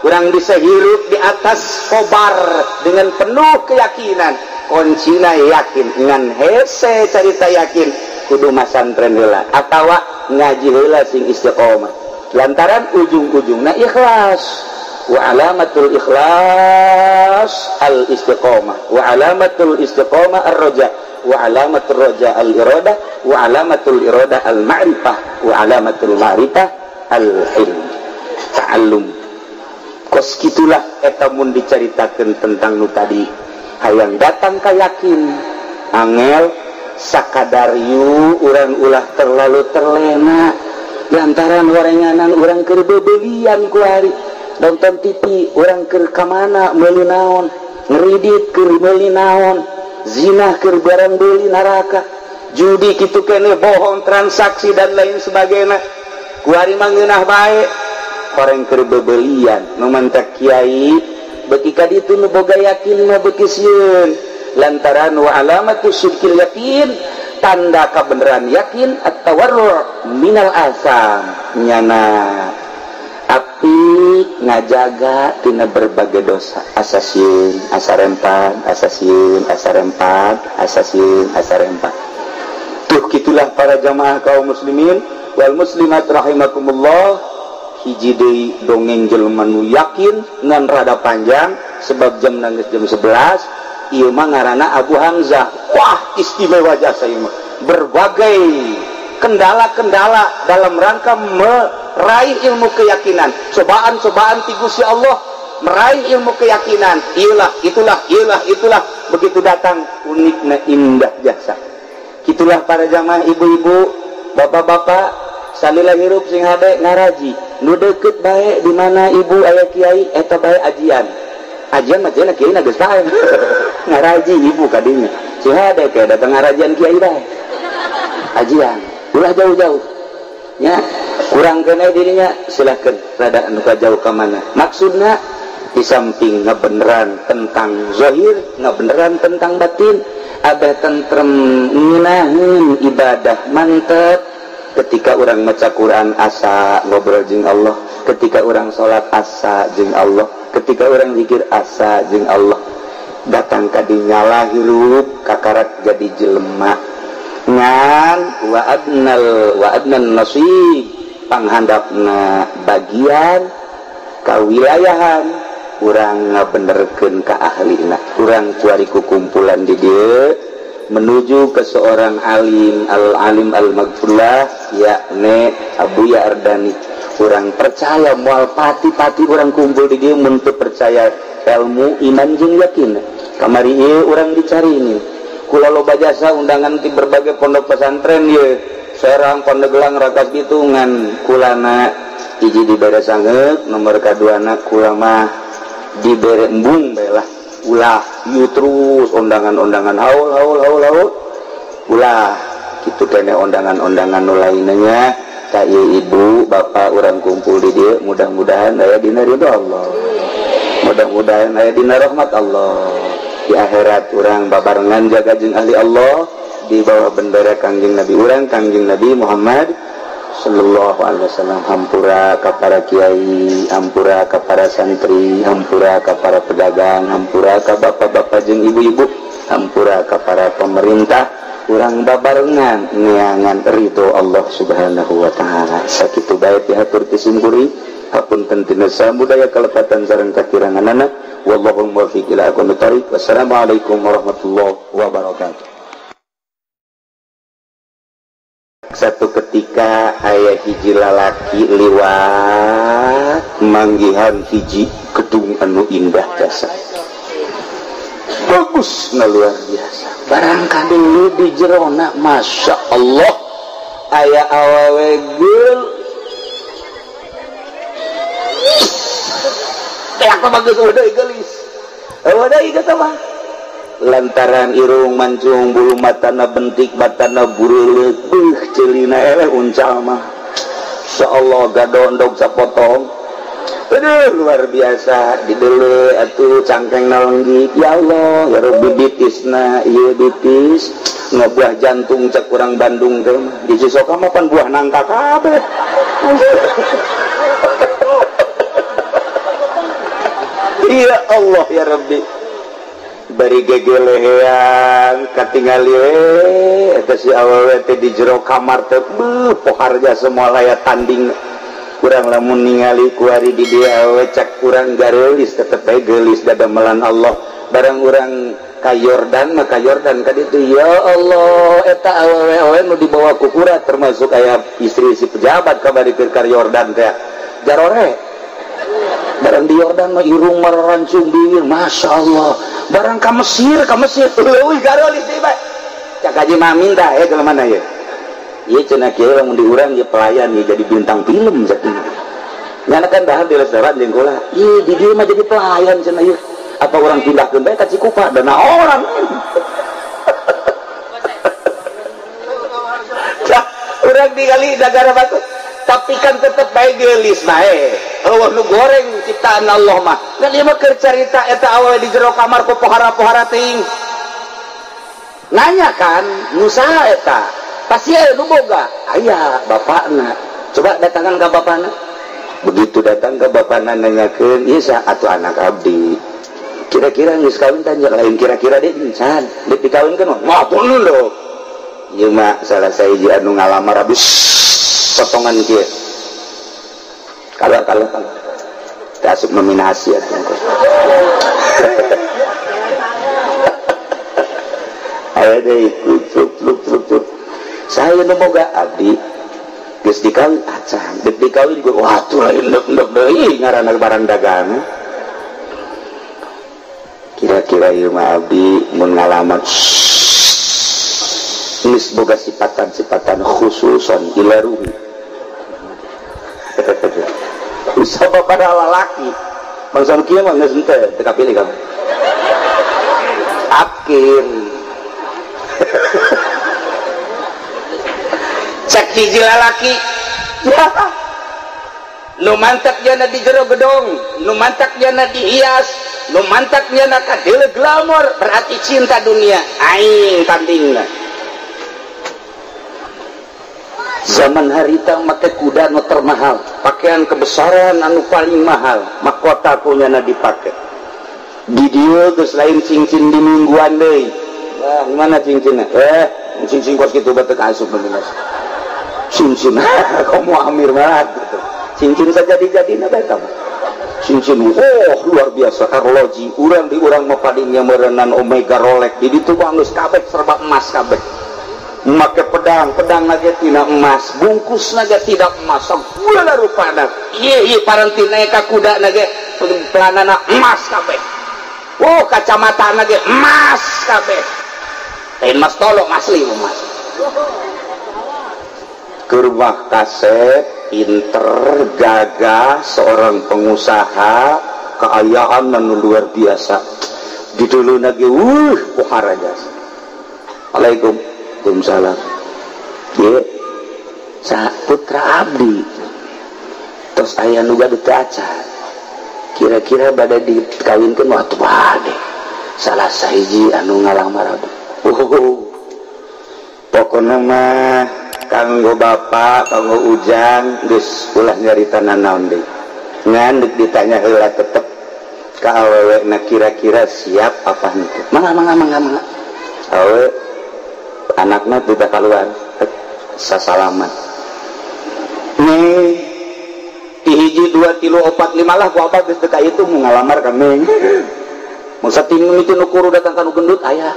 Urang bisa hirup di atas kobar dengan penuh keyakinan. Kuncina yakin ngan hese carita yakin kudu masantren heula atawa ngaji heula sing istiqomah. Lantaran ujung-ujungna ikhlas. Wa alamatul ikhlas al istiqomah, wa alamatul istiqomah ar-raja, wa alamatul raja al iradah, wa alamatul iradah al ma'rifah, wa alamatul ma'rifah al ilm ta'allum. Kos kitulah eta mun dicaritakeun tentang nu tadi. Hayang datang ka yakin angel sakadar yu urang ulah terlalu terlena lantaran warenganan urang keur bebelian ku hari nonton TV urang keur ka mana meuli naon, ngeridit keur meuli naon, zina keur barang beuli neraka, judi kitu keneh, bohong transaksi dan lain sebagainya. Ku hari mah ngeunah bae orang keur bebelian nu mantak kiai beuki ka ditu nu boga yakin mah beuki sieun. Lantaran wa alamatu syirkil yakin, tanda kebenaran yakin at-tawarru minal asam, nyana api ngajaga tina berbagai dosa. Asa sieun, asa rempan, asa sieun, asa rempan, asa sieun, asa rempan. Tuh kitulah para jamaah kaum muslimin wal muslimat rahimakumullah. Hiji deui dongeng jelema nu yakin ngan rada panjang sebab jam nangis jam 11 ieu mah ngaranna Abu Hamzah. Wah, istimewa jasa ieu mah. Berbagai kendala-kendala dalam rangka Raih ilmu keyakinan, cobaan-cobaan ti Gusti Allah, meraih ilmu keyakinan, iyalah, itulah, iyalah, itulah. Begitu datang unikna indah jasa. Itulah para jamaah ibu-ibu, bapak-bapak, salila hirup sing hade ngaraji. Nu deukeut bae di mana ibu aya kiai eta bae ajian. Ajian mah cenah kiai na geus bae. Ngaraji ibu kadinya. Sing hade ke datang ngarajian kiai bae. Ajian, ulah jauh-jauh. Nya, kurang kena dirinya silahkan rada anu jauh ka mana. Maksudna di samping ngebeneran tentang zahir, ngebeneran tentang batin, abah tentrem ngeunaheun ibadah mantep. Ketika orang maca Quran asa ngobrol jeung Allah, ketika orang salat asa jeung Allah, ketika orang zikir asa jeung Allah, datang ka dinya hirup kakarak jadi jelema. Ngan wa adnal wa adnan nasib panghandapna bagian kawilayahan urang ngabenerkeun ka ahlina, urang kuari ku kumpulan di dieu menuju ke seorang alim al-alim al-maghfurlah yakni Abuya Ardani. Urang percaya moal pati-pati urang kumpul di dieu mun teu percaya ilmu iman jeung yakin. Kamari ieu urang dicari ini kula loba jasa undangan ti berbagai pondok pesantren ieu Serang, Pandeglang, Rakas Bitungan kulana hiji dibere sangeuk, nomor kaduana kula mah dibere embung bae lah. Ulah ieu terus undangan-undangan haul haul haul haul ulah kitu kene undangan-undangan nu lainna nya. Ka ieu ibu bapak urang kumpul di dieu mudah-mudahan aya dina ridho Allah, mudah-mudahan aya dina rahmat Allah. Di akhirat urang babarengan jaga jeung ahli Allah di bawah bendera Kangjeng Nabi urang Kangjeng Nabi Muhammad sallallahu alaihi wasallam. Hampura ka para kiai, hampura ka para santri, hampura ka para pedagang, hampura ka bapak-bapak jeung ibu-ibu, hampura ka para pemerintah. Urang babarengan neangan ridho Allah Subhanahu wa taala. Sakitu bae pihatur ti simkuring, hapunten tina samudaya kalepatan sareng kakiranganana. Wallahul muwaffiq ila aqwamit thoriq. Wassalamualaikum warahmatullahi wabarakatuh. Satu ketika aya hiji lalaki liwat manggihan hiji gedung anu indah jasa, bagus na luar biasa. Barangkali lu di jerona, masya Allah, aya awewe geul teh aku bagus udah geulis, udah kata mah. Lantaran irung mancung, bulu matana bentik, matana bureuleuh, beuh ceulina eleh uncal mah. Insyaallah gadondog sapotong. Aduh luar biasa dideuleu atuh cangkengna lenggik. Ya Allah, ya Rabbi bitisna ieu bitis ngabuah jantung cek urang Bandung teh mah. Di Cisoka mah pan buah nangka kabeh. Ya Allah ya Rabbi. Bari gegelehean katingali we eta si awewe teh di jero kamar teh beuh poharja semua laya tanding. Kurang lamun ningali kuari di dieu awewe cak kurang gareulis tetep bae geulis dadamelan Allah. Barang urang ka Yordan mah ka Yordan ka ditu ya Allah eta awewe nu dibawa ku kurat termasuk aya istri si pejabat kabari keur ka Yordan teh jarore. Barang di Yordan mah irung marancung bibir masya Allah. Barang ka Mesir leuwih gareulis deui bae. Cak Haji Mamin tah ya jelema mana ye. Ieu cenah kieu lamun di urang ye pelayan ye jadi bintang film sakieu. Nyana kan dahar di restoran jeung kula. Ieu di dieu mah jadi pelayan cenah ieu. Apa urang pindahkeun bae ka Cikupa dana orang. Cak urang digali nagara bagus. Tapi kan tetep bae geulis bae. Eueuh nu goreng ciptaan Allah mah. Ngan ieu mah keur carita eta awewe di jero kamar ku pohara-pohara teuing. Nanya kan, nu saha eta? Pasti aya nu boga. Aya bapakna. Coba datangan ka bapakna. Begitu datang ke bapakna nanyakeun, ieu saha atuh anak abdi. Kira-kira geus kawin tanya lain kira-kira deui encan. Deuk dikawinkeun mah pun lho. Ieu mah salah sahiji anu ngalamar abis potongan kieu. Kalau asup nominasi atuh. Aya deui cuk cuk cuk cuk. Saya nu boga abdi. Geus dikawin acan, deuk dikawin gue wah tuh lain ndek-ndek deui ngaranna barang dagangan. Kira-kira ieu mah abdi mun ngalaman geus boga sipatan-sipatan khususon ila ruhi. Sabab pada lalaki bangsa nu kieu mah geus henteu teu kapilih kamu. Akhir cek hiji lalaki ya nu mantak jana di jero gedong, nu mantak jana dihias, nu mantak jana kadele glamor, berarti cinta dunia aing tandingna. Zaman harita make kuda nu termahal, pakaian kebesaran anu paling mahal, mahkota punyana dipake. Di dieu geus lain cincin di mingguan deui. Wah, mana cincinna? Cincin kos kitu bae teu asup bener. Cincin kamu amir banget gitu. Cincin saja dijadina bae kamu. Cincin oh luar biasa arloji, urang di urang mah palingnya meureunan Omega Rolex, di ditu mah geus kabeh serba emas kabeh. Make pedang, pedang lagi tina emas, bungkus naga tidak emas, segala rupana. Ieu ieu parantina ka kuda naga pelanana emas kabeh. Oh kacamata naga emas kabeh. Lain emas tolong asli emas. Keur kasep, pinter, gagah, seorang pengusaha, keayaan anu luar biasa. Di dulu nage pohara jasa. Waalaikum. Waalaikumsalam. Ye, sa putra abdi. Terus aya nu gaduh teu acan. Kira-kira bade dikawinkeun waktu bade. Salah sahiji anu ngalamar abdi. Oh. Pokona mah kanggo bapak, kanggo ujang geus ulah nyarita nanaon deui. Ngan deuk ditanya heula tetep ka awewe na kira-kira siap apa henteu. Mangga mangga mangga mangga. Awewe anaknya tidak keluar sasalaman nih hiji 2 3 4 5 lah ku abah geus teu itu mau ngalamar kami masa timun itu nu kuru datang ka nu gendut aya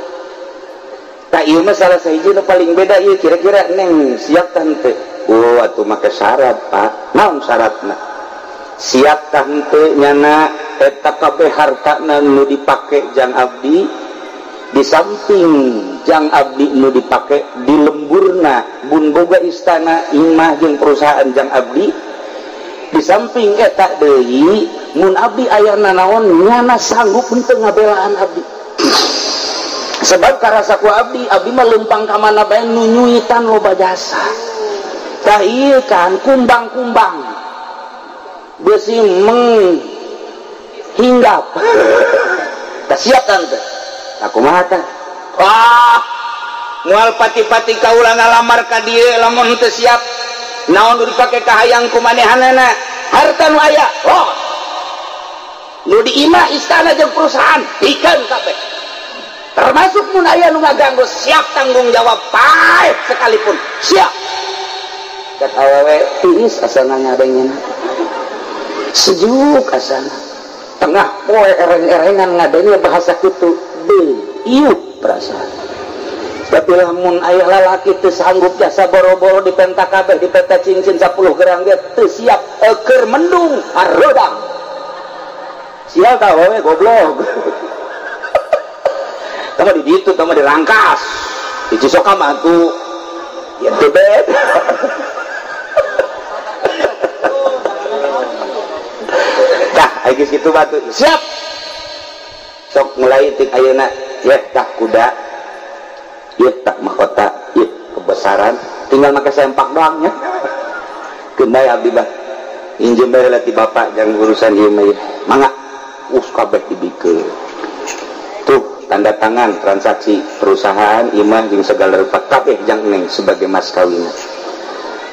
tak ieu mah salah sahiji nu paling beda ieu kira-kira neng siap tah henteu. Oh atuh make syarat Pak, naon syaratna? Siap tah henteu nyana eta kabeh hartana nu dipake jang abdi, di samping jang abdi nu dipake di lemburna bun boga istana imah jeung perusahaan jang abdi, di samping eta deui mun abdi aya nanaon nyana sanggup henteu ngabelaan abdi. Sebab karasa ku abdi, abdi mah leumpang ka mana bae nu nyuitan loba jasa. Tah ieu kan kumbang-kumbang beusi meng hinggap. Tah siap tante. Aku mah tah. Wah, moal pati-pati kaula ngalamar ka dieu lamun teu siap. Naon nu dipake ka hayang ku manehanana? Harta nu aya, oh. Nu di imah istana jeung perusahaan pikeun kabeh. Termasuk mun aya nu ngaganggu siap tanggung jawab paeh sekalipun. Siap. Cek awewe tiis asana ngadengena. Sejuk asana. Tengah poe ereng-erengan ngadengnya bahasa kitu. Deui iup perasaan. Tapi lamun aya lalaki teu sanggup jasa boro-boro dipenta kabeh dipenta cincin 10 gram ge teu siap keur mendung arodang. Sial ka awewe goblok. Tama di ditu tama dirangkas. Di Cisoka mah atuh ya teu bed. Dah aya geus kitu batu. Siap. Sok mulai tik ayeuna yeh tah kuda, yeh tah mahkota, yeh kebesaran, tinggal make sempak doang nya. Keun bae abdi bah. Injem bae heula ti bapak jang urusan ieu mah yeuh. Mangga us kabeh dibikeun. Tuh tanda tangan transaksi perusahaan imah jeung segala rupa kabeh jang neng sebagai mas kawin.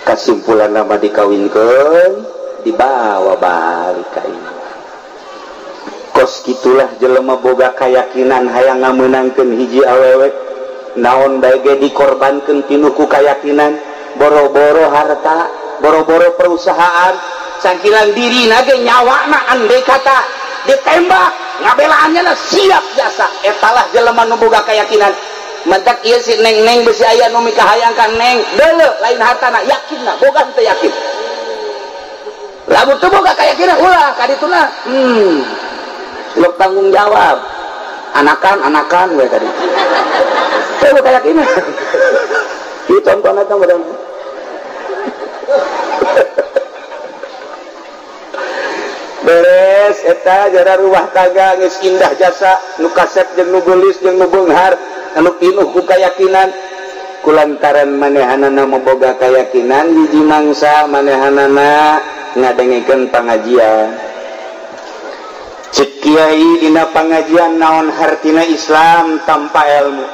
Kasimpulan nama dikawinkeun dibawa balik ka imah. Kos kitulah jelema boga kayakinan hayang ngamenangkeun hiji awewe naon bae ge dikorbankeun tinu ku kayakinan, boro-boro harta, boro-boro perusahaan, sangkilan diri nage nyawana andai kata ditembak ngabelaannya lah siap jasa. Etalah jelema nu boga kayakinan. Mantak ieu si neng-neng besi aya nu mikahayang ka neng. Deuleu lain hartana, yakinna boga teu yakin. Lamun teu boga kayakinan ulah ka dituna. Lo tanggung jawab. Anakan-anakan we tadi. Teu boga kayakinan. Ieu contohna teh model. Beres eta jara rumah tangga geus indah jasa nu kasep jeung nu geulis jeung nu beunghar anu pinuh ku kayakinan kulantaran manehanana moboga kayakinan hiji mangsa manehanana ngadengekeun pangajian cek kiai dina pangajian naon hartina Islam tanpa ilmu,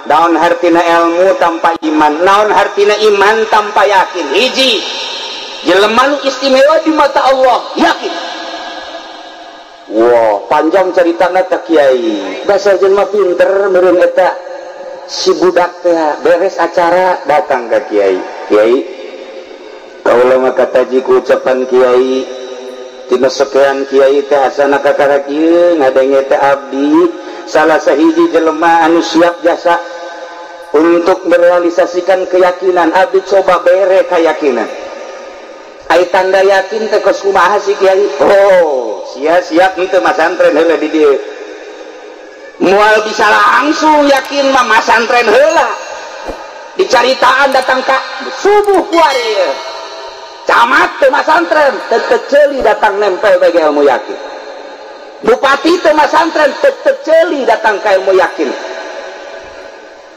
naon hartina ilmu tanpa iman, naon hartina iman tanpa yakin. Hiji jelema nu istimewa di mata Allah yakin. Wah, panjang ceritana teh kiai. Dasar jelema pinter meureun eta si budak teh beres acara datang ka kiai. Kiai, kaula mah kataji ku ucapan kiai tina sekian kiai teh asana kakara kieu ngadenge teh abdi salah sahiji jelema anu siap jasa untuk merealisasikan keyakinan. Abdi coba bere keyakinan. Ai tanda yakin teh kos kumaha sih kiai? Oh, sia siap henteu masantren heula di dieu. Moal bisa langsung yakin mah masantren heula. Dicaritaan datang ka subuh kuari. Camat teu masantren teu ceuli datang nempel bagi ilmu yakin. Bupati teu masantren teu ceuli datang ka ilmu yakin.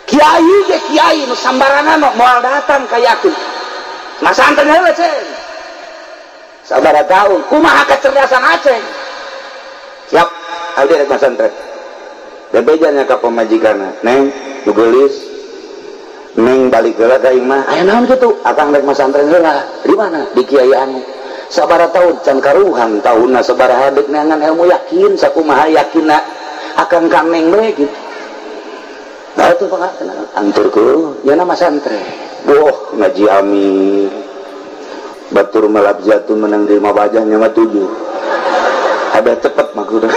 Kiai ge kiai nu sambarangan moal datang ka yakin. Masantren heula ceng. Sabaraha tahun kumaha kecerdasan Aceh siap abdi rek masantren bebejanya ka pamajikanna neng nu geulis neng balik heula ka imah aya naon kitu akang rek masantren heula di mana di kiai anu sabaraha tahun can karuhan taunna sabaraha deuk neangan ilmu yakin sakumaha yakinna akang ka neng we kitu nah atuh anturku nya masantren boh ngaji amir batur malabzatun menang di lima bajahnya mah 7 ada cepet maksudnya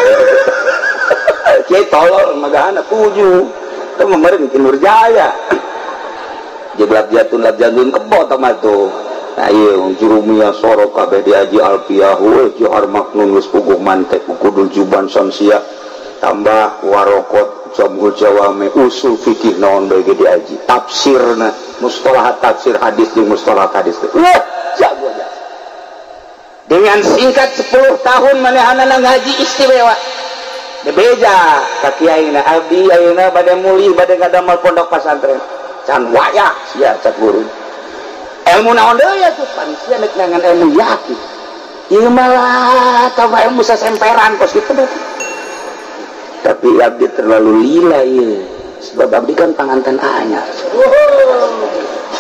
kiai tolol magahana 7 itu memarin ki Nurjaya jadi labjatun kebo tama tuh nah iya jurumiyah sorok kabeh diaji alpiyah we johar maknun geus puguh mantek kudul juban samsia tambah warokot jamul jawame usul fikih naon bae ge diaji tafsirna mustalahat tafsir hadis jeung mustalahat hadis wah jago jasa. Dengan singkat 10 tahun manehanana ngaji istimewa. Bebeja ka kiaina abdi ayeuna bade mulih bade ngadamel pondok pasantren. Can wayah sia cak guru. Ilmu naon deui atuh pan sia nek neangan ilmu yakin. Ieu malah tambah ilmu sasemperan kos kitu berarti. Tapi abdi terlalu lila ieu. Sebab abdi kan panganten anyar.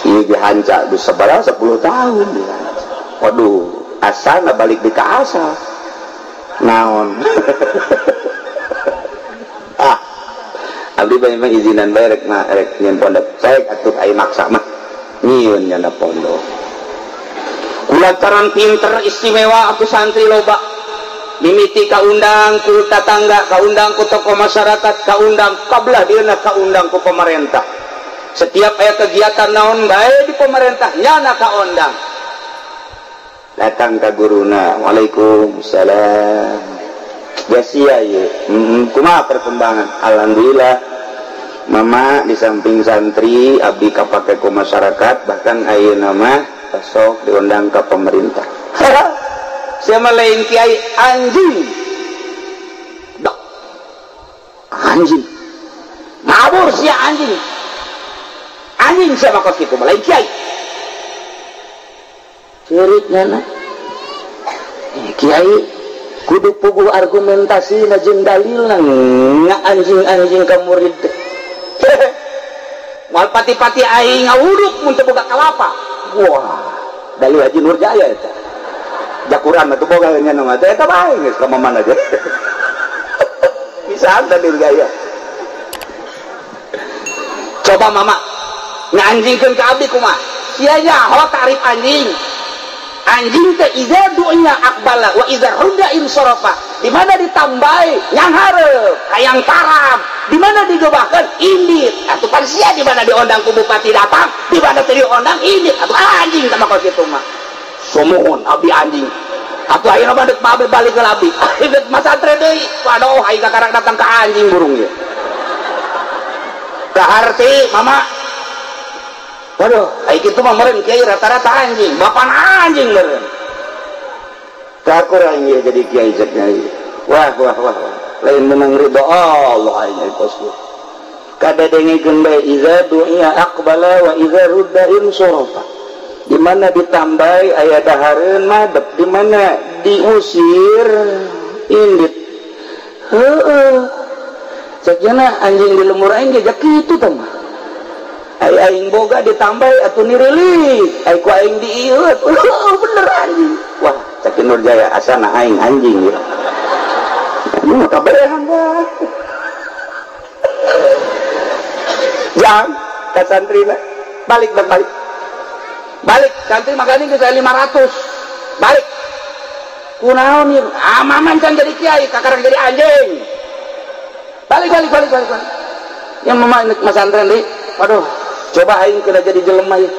Iya dihanca di sebelah 10 tahun. Waduh, asal balik di ke asal. Naon. Ah, abdi banyak izinan bae rek mah rek nyieun pondok. Saya atuh ai maksa mah nyieun nyana pondok. Kulantaran pinter istimewa aku santri loba. Mimiti kaundang ku tatangga, kaundang ku tokoh masyarakat, kaundang kabelah dieuna kaundang ku pemerintah. Setiap aya kegiatan naon bae di pemerintah nyana kaondang. Datang ka guruna, waalaikumsalam. Gasia ieu. Kumaha perkembangan? Alhamdulillah. Mama di samping santri abdi kapake ku masyarakat bahkan ayeuna mah sok diundang ka pemerintah. Siapa lain kiai anjing. Dok. Anjing. Mabur sia anjing. Anjing siapa kos kitu lain kiai. Cerik nyana. Kiai kudu puguh argumentasi na jeung dalilna nga anjing-anjing ka murid. Moal pati-pati aing ngawuduk mun teu boga kalapa. Wah, dalil Haji Nurjaya eta. Jakuran mah teu boga nya mah teh eta bae geus ka mana aja. Bisa dalil gaya. Coba mama nganjingkeun ka abdi kumaha? Sia nyaho tarif anjing. Anjing teh iza dunya aqbala wa iza rudda insarafa. Di mana ditambahi yang hareup, hayang tarab. Di mana digebahkeun indit. Atuh pan sia di mana diondang ku bupati datang, di mana teu diondang indit. Atuh anjing teh mah kitu mah. Sumuhun abdi anjing. Atuh ayeuna mah deuk babe balik ke abdi. Deuk masantren deui. Waduh aing kakarang datang ka anjing burung ieu. Kaharti mama. Waduh, ai kitu mah meureun kiai rata-rata anjing, bapan anjing meureun. Kakurang ieu jadi kiai cek nyai. Wah wah wah wah. Lain menang ridho Allah aing kos kieu. Kadadengikeun bae iza du'a aqbala wa iza rudda insarafa. Di mana ditambai aya dahareun madep, di mana diusir indit. Heueuh. Cek nya anjing di lemur aing ge kitu tah mah. Ai aing boga ditambah atuh nirilik, ai ku aing diiut. Bener anjing. Wah, cek Nur Jaya asana aing anjing ya. Nu kabehan dah. Jang ka santrina balik balik. Balik santri magani geus 500. Balik. Kunaon ieu? Amaman can jadi kiai, kakarang jadi anjing. Balik balik balik balik. Balik. Yang mama masantren deui. Waduh, coba aing kena jadi jelema ya.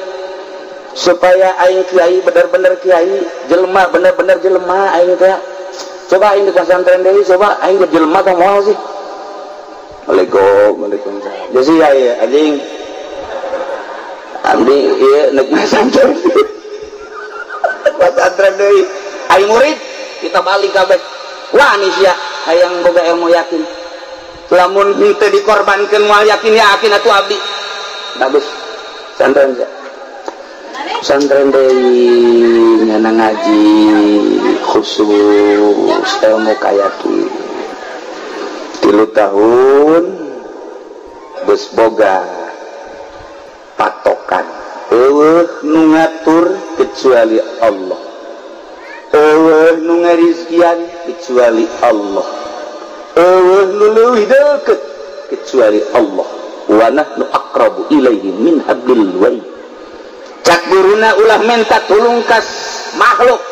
Supaya aing kiai bener-bener kiai, jelema bener-bener jelema aing teh. Coba aing di pesantren deui, coba aing jadi jelema tah moal sih. Waalaikum, waalaikumsalam. Jadi ya ya anjing. Abdi ieu nek masantren. Pesantren deui. Aing murid kita balik kabeh. Wah nih sia hayang boga ilmu yakin. Lamun henteu dikorbankeun moal yakin yakin atuh abdi. Bagus. Santren sia. Santren deui nyana ngaji khusus ilmu kayakin. 3 tahun geus boga patokan. Eueuh nu ngatur kecuali Allah. Eueuh nu ngarizkian kecuali Allah. Eueuh nu leuwih deukeut kecuali Allah. Wa nahnu aqrabu ilaihi min hablil warid. Cak guruna ulah minta tulung kas makhluk.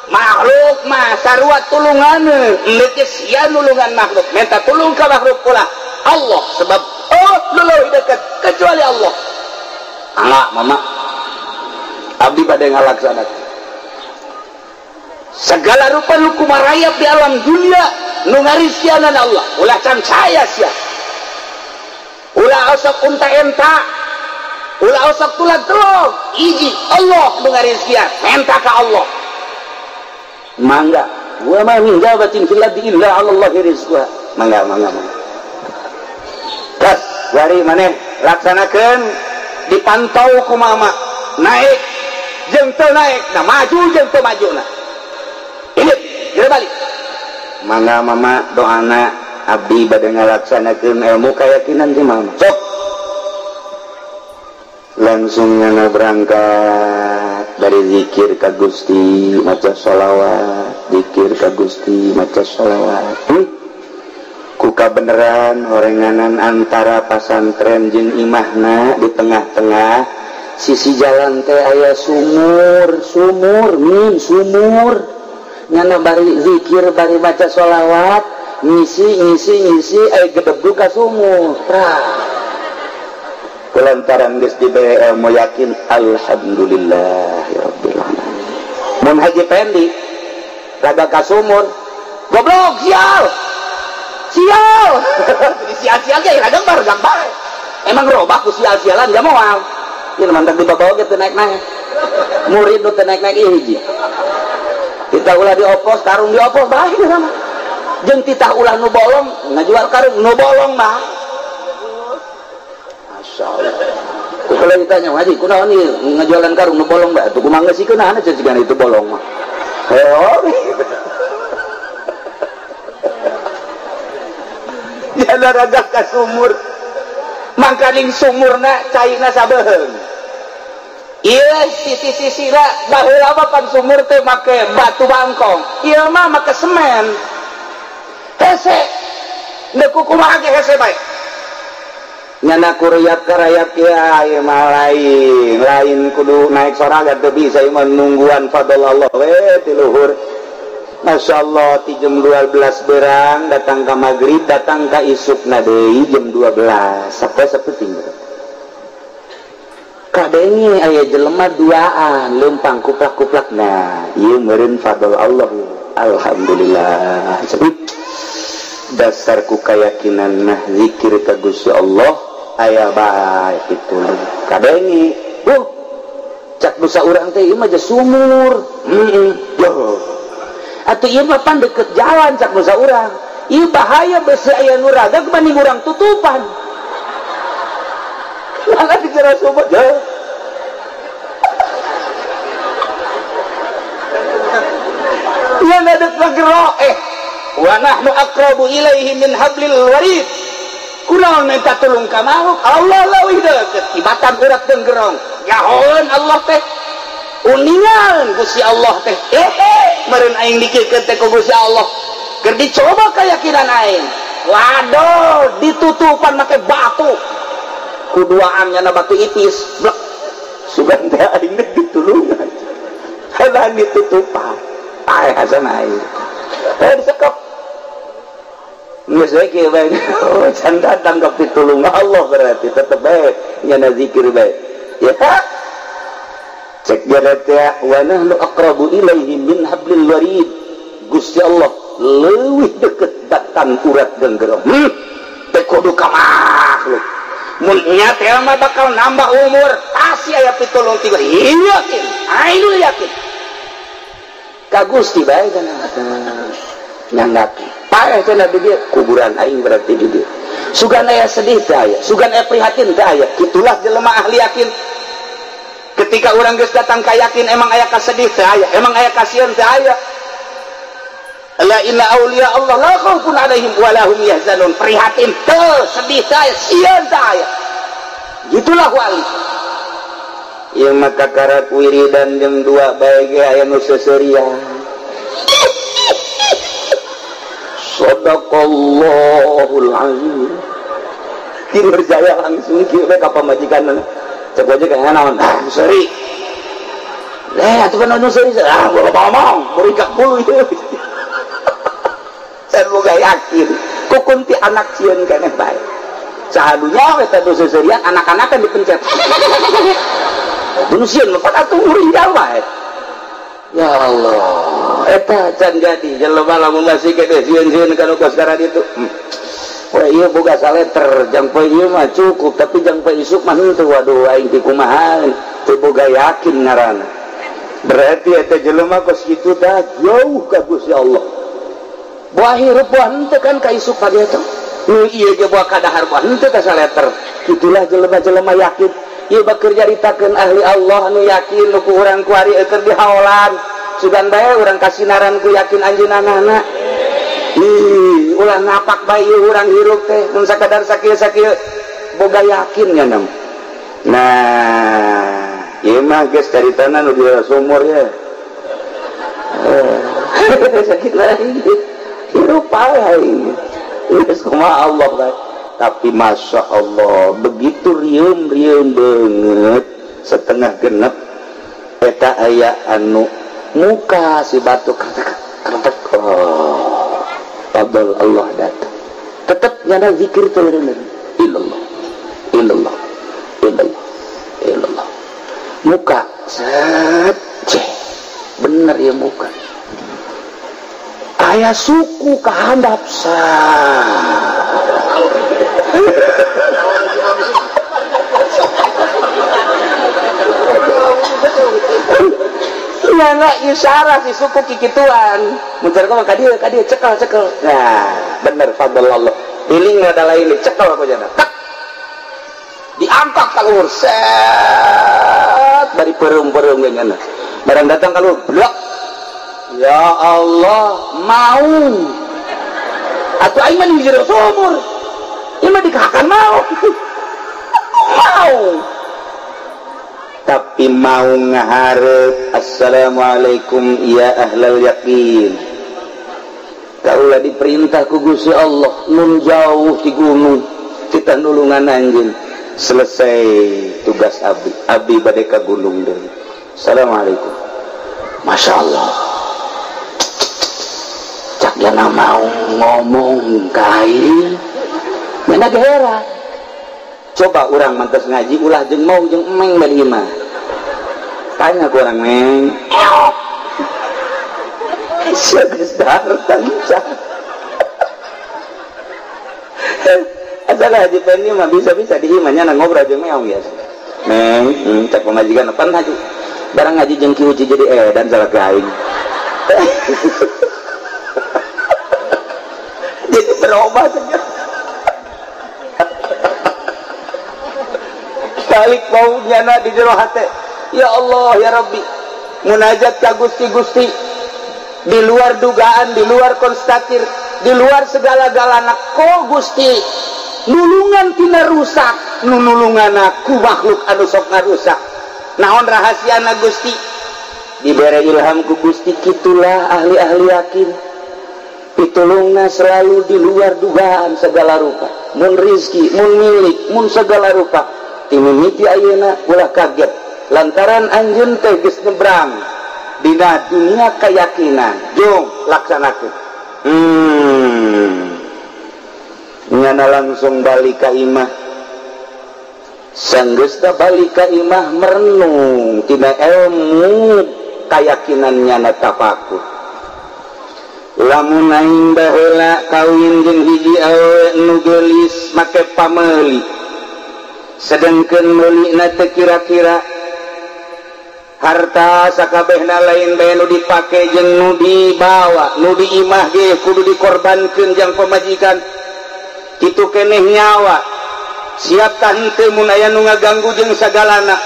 Makhluk mah sarua tulunganeun, geus sia nulungan makhluk. Minta tulung ka makhluk ulah Allah sebab oh nu leuwih deukeut kecuali Allah. Angga mama. Abdi bade ngalaksanakeun. Segala rupa nu kumarayap di alam dunia nu ngarisianan Allah. Ulah can saya sia. Ulah osok unta enta, ulah osok tulang telung, iji Allah nu ngarizkian, menta ka Allah. Mangga, wa ma min dabatin fil ardi illa 'ala Allahi rizquha. Mangga, mangga, mangga. Tas, bari maneh laksanakeun dipantau ku mama, naik jeung teu naik, nah maju jeung teu majuna. Ini, geura balik. Mangga mama doana abdi bade ngalaksanakeun ilmu keyakinan ti mama. Sok. Langsung nyana berangkat dari zikir ka Gusti maca sholawat, zikir ka Gusti maca sholawat. Ku kabeneran horenganan antara pasantren jeung imahna di tengah-tengah sisi jalan teh aya sumur, sumur min sumur. Nyana bari zikir bari maca sholawat, ngisi ngisi ngisi ai gedebug ka sumur. Tah. Kulantaran geus dibere ilmu yakin, alhamdulillahirabbil alamin. Mun Haji Pendi raga ka sumur, goblok sial. Sial. Sial-sial ge raga bargang bae. Emang robah ku sial-sialan ja moal. Ieu mantak dibabawa ge teu naik-naik. Murid nu teu naik-naik ieu hiji. Kita ulah diopos, karung diopos bae sama. Jeung titah ulah nu bolong, ngajual karung nu bolong mah. Masyaallah. Ku kalau ditanya, "Haji, kunaon ieu ngajualan karung nu bolong bae?" Atuh kumaha geus kunaon cicigan itu bolong mah. Heo. Jana raga ka sumur. Mangkaning sumurna caina sabeheung. Ieu sisi-sisina baheula mah pan sumur teh make batu bangkong. Ieu mah make semen. Hese. Neuk kumaha ge hese bae. Nyana kuruyap karayap ya ieu mah lain lain kudu naik soraga teu bisa ieu mah nungguan fadl Allah we ti luhur. Masya Allah ti jam 12 berang datang ka maghrib datang ka isukna deui jam 12 sampai sapeting. Kadenge aya jelema duaan leumpang kuplak-kuplak nah ieu meureun fadl Allah. Alhamdulillah. Dasar ku kayakinan nah zikir ka Gusti Allah aya bae kitu. Kadenge cak dosa urang teh ieu mah sumur. Heeh. Atuh ieu mah pan deket jalan cak dosa urang. Ieu bahaya besi aya nu raga banding urang tutupan. Mana dikira sumur jauh. Ya nadek magro wa nahnu aqrabu ilaihi min hablil warid. Kunaon minta tulung ka makhluk? Allah leuwih deukeut tibatan urat denggerong. Nyahoeun Allah teh. Uningan Gusti Allah teh. Meureun aing dikirkeun teh ku Gusti Allah. Keur dicoba keyakinan aing. Waduh, ditutupan make batu. Kuduaan nyana batu ipis. Blek. Sugan teh aing teh ditulungan. Halang ditutupan. Paeh hasan aing. Disekep. Geus we kieu bae. Can datang ka pitulung Allah berarti tetep bae nyana zikir bae. Ya. Cek jada teh wa nahnu aqrabu ilaihi min hablil warid. Gusti Allah leuwih deukeut batang urat genggerong. Teh kudu ka makhluk. Mun nya teh mah bakal nambah umur, pasti aya pitulung tiga. Yakin, aing yakin. Ka Gusti bae kana nyanggapi. Paeh cenah di dieu kuburan aing berarti di dieu. Sugan aya sedih teh aya, sugan aya prihatin teh aya. Kitulah jelema ahli yakin. Ketika urang geus datang ka yakin emang aya kasedih teh aya, emang aya kasieun teh aya. La inna auliya Allah la khaufun alaihim wa lahum yahzanun. Prihatin teh, sedih teh aya, sieun teh aya. Gitulah wali. Ieu mah kakarak wiridan jeung dua bae ge aya nu seuseurian. Sadaqallahul azim. Tidur jaya langsung kieu we ka pamajikanna. Cek aja kayaknya naon, ah seri. Atuh kan anu seri, ah gua ngomong, berikak bulu itu. Saya boga yakin, kukun ti anak sieun keneh bae. Sahadunya eta nu seserian anak-anak kan dipencet. Nu sieun mah atuh muringgal bae. Ya Allah, eta can jadi jelema lamun masih gede sieun-sieun kana kos karena ditu. Wah ieu boga saleter, jang poe ieu mah cukup, tapi jang poe isuk mah henteu. Waduh aing ti kumaha, teu boga yakin ngaranna. Berarti eta jelema kos kitu tah jauh ka Gusti Allah. Buah hirup buah henteu kan ka isuk ka dieu teh. Nu ieu ge buah kadahar buah henteu ka saleter. Kitulah jelema-jelema yakin. Ieu bakeur nyaritakeun ahli Allah nu yakin nu ku urang kuari keur dihaolan. Sugan bae urang kasinaran ku yakin anjeunna. Ih, ulah napak bae urang hirup teh mun sakadar sakieu-sakieu boga yakin nya nam. Nah, ieu mah geus caritana nu di sumur ya. Sakit lagi. Hirup bae aing. Geus kumaha Allah bae. Tapi masya Allah, begitu rieum-rieum banget setengah genep eta aya anu muka si batu kertek. Oh, fadl Allah datang. Tetap nyana zikir teh bener. Illallah, illallah, illallah, illallah. Muka set, ceh, bener ya muka. Aya suku kahandap sah. Nyana isyarat si suku kikituan. Muncar kok ka dieu cekel cekel. Nah, bener fadl Allah. Piling ada lain cekel aku jana. Tak. Diangkat ka luhur set bari pereum-pereum ge nyana. Barang datang ka luhur, blok. Ya Allah, mau. Atuh aing mah di jero sumur. Ieu mah dikahakan mau. Mau. Tapi mau ngaharep assalamualaikum ya ahlal yakin. Kaulah diperintah ku Gusti Allah nun jauh di gunung, di Titah nulungan anjeun. Selesai tugas abdi, abdi bade ka gunung deui. Assalamualaikum. Masya Allah. Cak jana mau ngomong kain, mana heran. Coba orang mantas ngaji ulah jeung mau jeung emeng bari imah. Tanya ku orang meng. Sia geus daharetan cak. Asal haji Pendi mah bisa-bisa di imahnya ngobrol jeung meong biasa. Meng, cak pamajikan pan haji. Barang ngaji jeung Ki Uci jadi edan salah gaing. Jadi berubah saja. Balik mau nyana di jero hate. Ya Allah ya Rabbi. Munajat ka Gusti-Gusti di luar dugaan, di luar konstatir, di luar segala-galana ko Gusti nulungan tina rusak, nulungan ku makhluk anu sok ngarusak. Naon rahasiana Gusti? Dibere ilham ku Gusti kitulah ahli-ahli yakin. Pitulungna selalu di luar dugaan segala rupa. Mun rizki, mun milik, mun segala rupa. Timimiti ayeuna ulah kaget lantaran anjeun teh geus nyebrang dina dunia keyakinan. Jung laksanakeun. Nyana langsung balik ka imah. Sanggeusna balik ka imah merenung tina ilmu keyakinan nyana tafakur. Lamun aing baheula kawin jeung hiji awewe nu geulis make pameuli. Sedengkeun meulina teh kira-kira harta sakabehna lain bae nu dipake jeung nu dibawa, nu di imah ge kudu dikorbankeun jang pamajikan. Kitu keneh nyawa. Siap tah henteu mun aya nu ngaganggu jeung sagalana.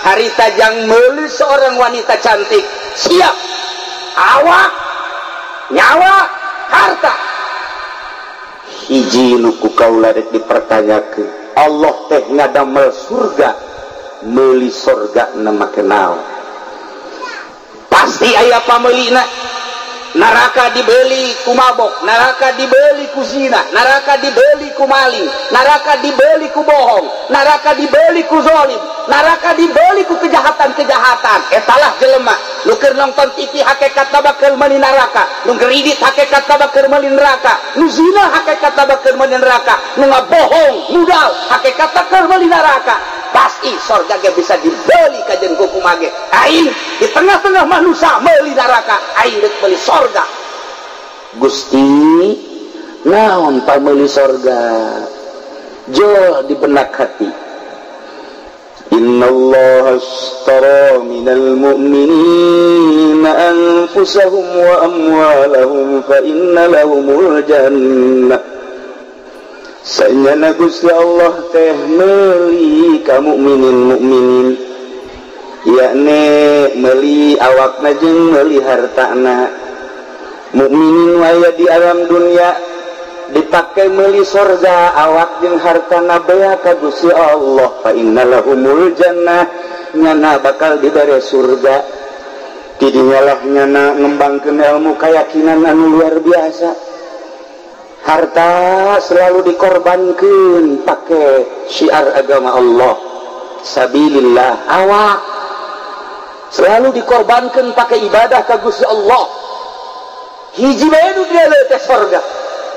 Harita jang meuli seorang wanita cantik, siap. Awak, nyawa, harta. Hiji nu ku kaula rek dipertanyakeun. Allah teh ngadamel surga, meuli surga na make naon? Pasti aya pameulina. Neraka dibeli ku mabok, neraka dibeli ku zina, neraka dibeli ku maling, neraka dibeli ku bohong, neraka dibeli ku zolim, neraka dibeli ku kejahatan-kejahatan. Etalah jelema nu keur nonton TV hakikatna bakal meuli neraka, nu ngridit hakikatna bakal meuli neraka, nu zina hakikatna bakal meuli neraka, nu ngabohong, mudal hakikatna keur meuli neraka. Pasti sorga ge bisa dibeli kajen ku kumage. Aing di tengah-tengah manusia meuli neraka, aing rek meuli sorga. Gusti, naon pameuli sorga? Jol di benak hati. Innallaha ashtara minal mu'minina anfusahum wa amwalahum fa inna lahumul jannah. Sanyana Gusti Allah teh meuli ka mukminin mukminin, yakni meuli awakna jeung meuli hartana. Mukminin waya di alam dunia dipake meuli sorga awak jeung hartana bea ka Gusti Allah. Fa innalahumul jannah, nyana bakal dibere surga. Tidinyalah nyana ngembangkeun ilmu keyakinan anu luar biasa. Harta selalu dikorbankan pakai syiar agama Allah, sabilillah. Awak selalu dikorbankan pakai ibadah ka Gusti Allah. Hiji bae nu dieu teh sorga.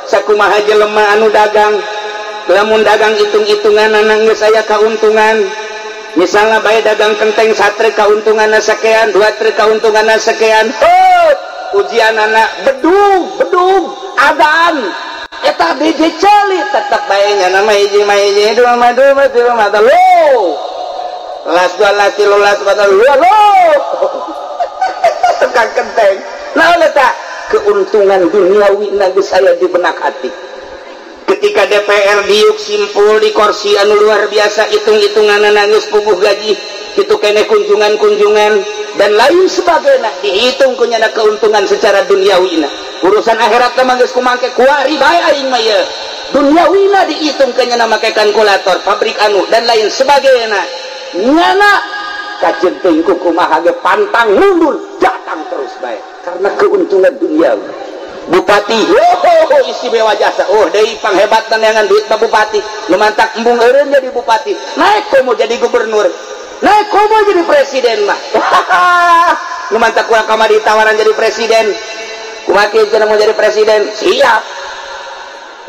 Sakumaha jelema anu dagang, lamun dagang hitung-hitungan geus aya kauntungan. Misalnya bae dagang kenteng satre kauntunganna sakean, dua truk kauntunganna sakean. Heuh, ujianana bedug, bedug, adaan. Eta biji celi tetep bae nya nama hiji mah hiji, dua mah dua, tilu mah telu. Las dua las tilu las empat lo. Tukang kenteng. Naon eta? Keuntungan duniawi geus aya di benak hati. Ketika DPR diuk simpul di kursi anu luar biasa, hitung-hitunganna geus puguh gaji, kitu keneh kunjungan-kunjungan dan lain sebagainya, dihitung ku nyana keuntungan secara duniawina. Urusan akhirat mah geus kumangke kuari bae aing mah ieu. Duniawina dihitung ku nyana make kalkulator, pabrik anu dan lain sebagainya. Nyana kajeun teuing ku kumaha ge pantang mundur, datang terus bae karena keuntungan duniawi. Bupati, oh, istimewa jasa. Oh, deui panghebatna neangan duit mah bupati. Nu mantak embung eureun jadi bupati. Naik komo jadi gubernur. Naik komo jadi presiden mah. Nu mantak kurang kamari tawaran jadi presiden. Kumaha kieu cenah mau jadi presiden? Siap.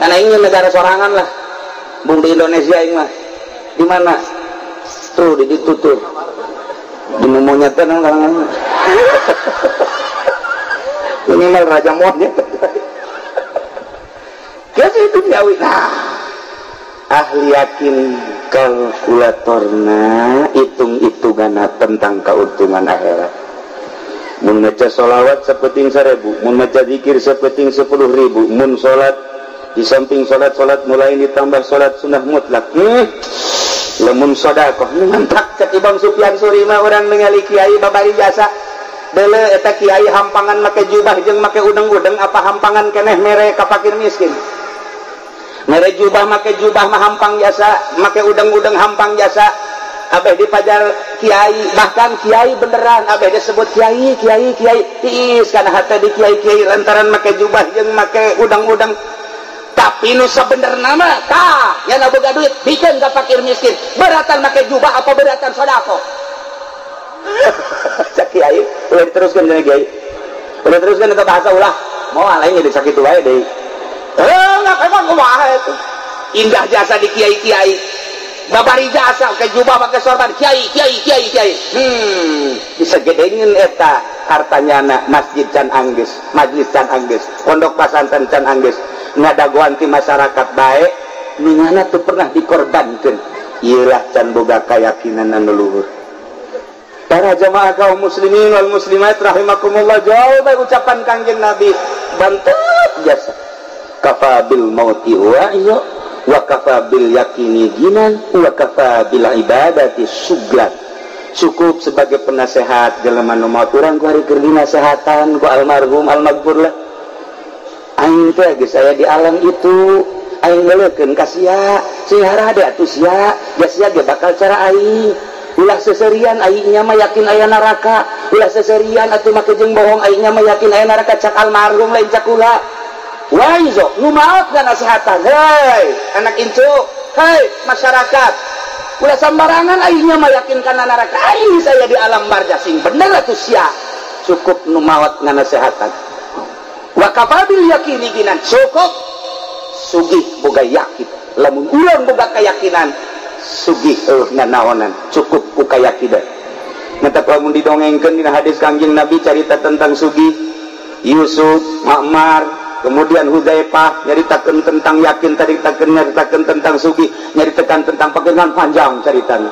Nah, ingin negara sorangan lah. Bung di Indonesia ini mah. Di mana? Tuh di ditu tuh. Di monyet teh kalangan. Minimal raja monyet. Geus itu duniawi. Nah, ahli yakin kalkulatorna hitung-hitunganna tentang keuntungan akhirat. Mun maca sholawat sapeting 1000, mun maca zikir sapeting 10.000, mun salat di samping salat-salat mulai ditambah salat sunnah mutlak. Lamun sedekah mantak cek Imam Sufyan Suri mah urang ningali kiai babari jasa. Deuleu eta kiai hampangan make jubah jeung make udeng-udeng apa hampangan keneh mere ka fakir miskin. Mere jubah make jubah mah hampang jasa, make udeng-udeng hampang jasa. Abeh dipajar kiai, bahkan kiai beneran abeh disebut kiai, kiai, kiai. Tiis kana hate di kiai-kiai lantaran make jubah jeung make udeng-udeng. Tapi nu sabenerna mah tah, nya boga duit bikeun ka fakir miskin. Beratan make jubah apa beratan sedekah? Cak kiai, ulah diteruskeun cenah kiai. Ulah teruskeun eta bahasa ulah. Moal aing jadi sakitu wae deui. Enggak emang kumaha itu. Indah jasa di kiai-kiai. Babari jasa ke jubah pakai sorban kiai kiai kiai kiai. Bisa gedengeun eta hartanya na masjid can anggeus, majlis can anggeus, pondok pasantren can anggeus. Ngadagoan ti masyarakat bae, ningana teu pernah dikorbankeun. Ieulah can boga keyakinan anu luhur. Para jamaah kaum muslimin wal muslimat rahimakumullah, jauh bae ucapan Kangjeng Nabi bantep jasa. Kafa bil mauti wa'iyo wa kafa bil yakini ginan wa kafa bil ibadati suglan. Cukup sebagai penasehat jelema nu maot urang ku ari keur dinasehatan ku almarhum almaghfur lah. Aing teh geus aya di alam itu, aing ngeulekeun ka sia, sing harade atuh sia, ja sia ge bakal cara aing. Ulah seserian aingnya mah yakin aya neraka, ulah seserian atuh make jeung bohong aingnya mah yakin aya neraka cak almarhum lain cak kula. Waizo nu maot nasehatan, hei anak incu, hei masyarakat, ulah sembarangan aingnya mah yakin kana neraka, aing saya di alam barzah sing bener atuh sia. Cukup nu maot nganasehatan. Wa kafabil yakini ginan, cukup sugih boga yakin. Lamun urang boga keyakinan sugih eueuh nanaonan, cukup ku kayakinan. Mata lamun didongengkeun dina hadis Kangjeng Nabi carita tentang sugih Yusuf, Ma'mar, kemudian Huzaifah nyaritakeun tentang yakin, taritakeun nyaritakeun tentang sugih, nyaritakeun tentang pagengan panjang caritana.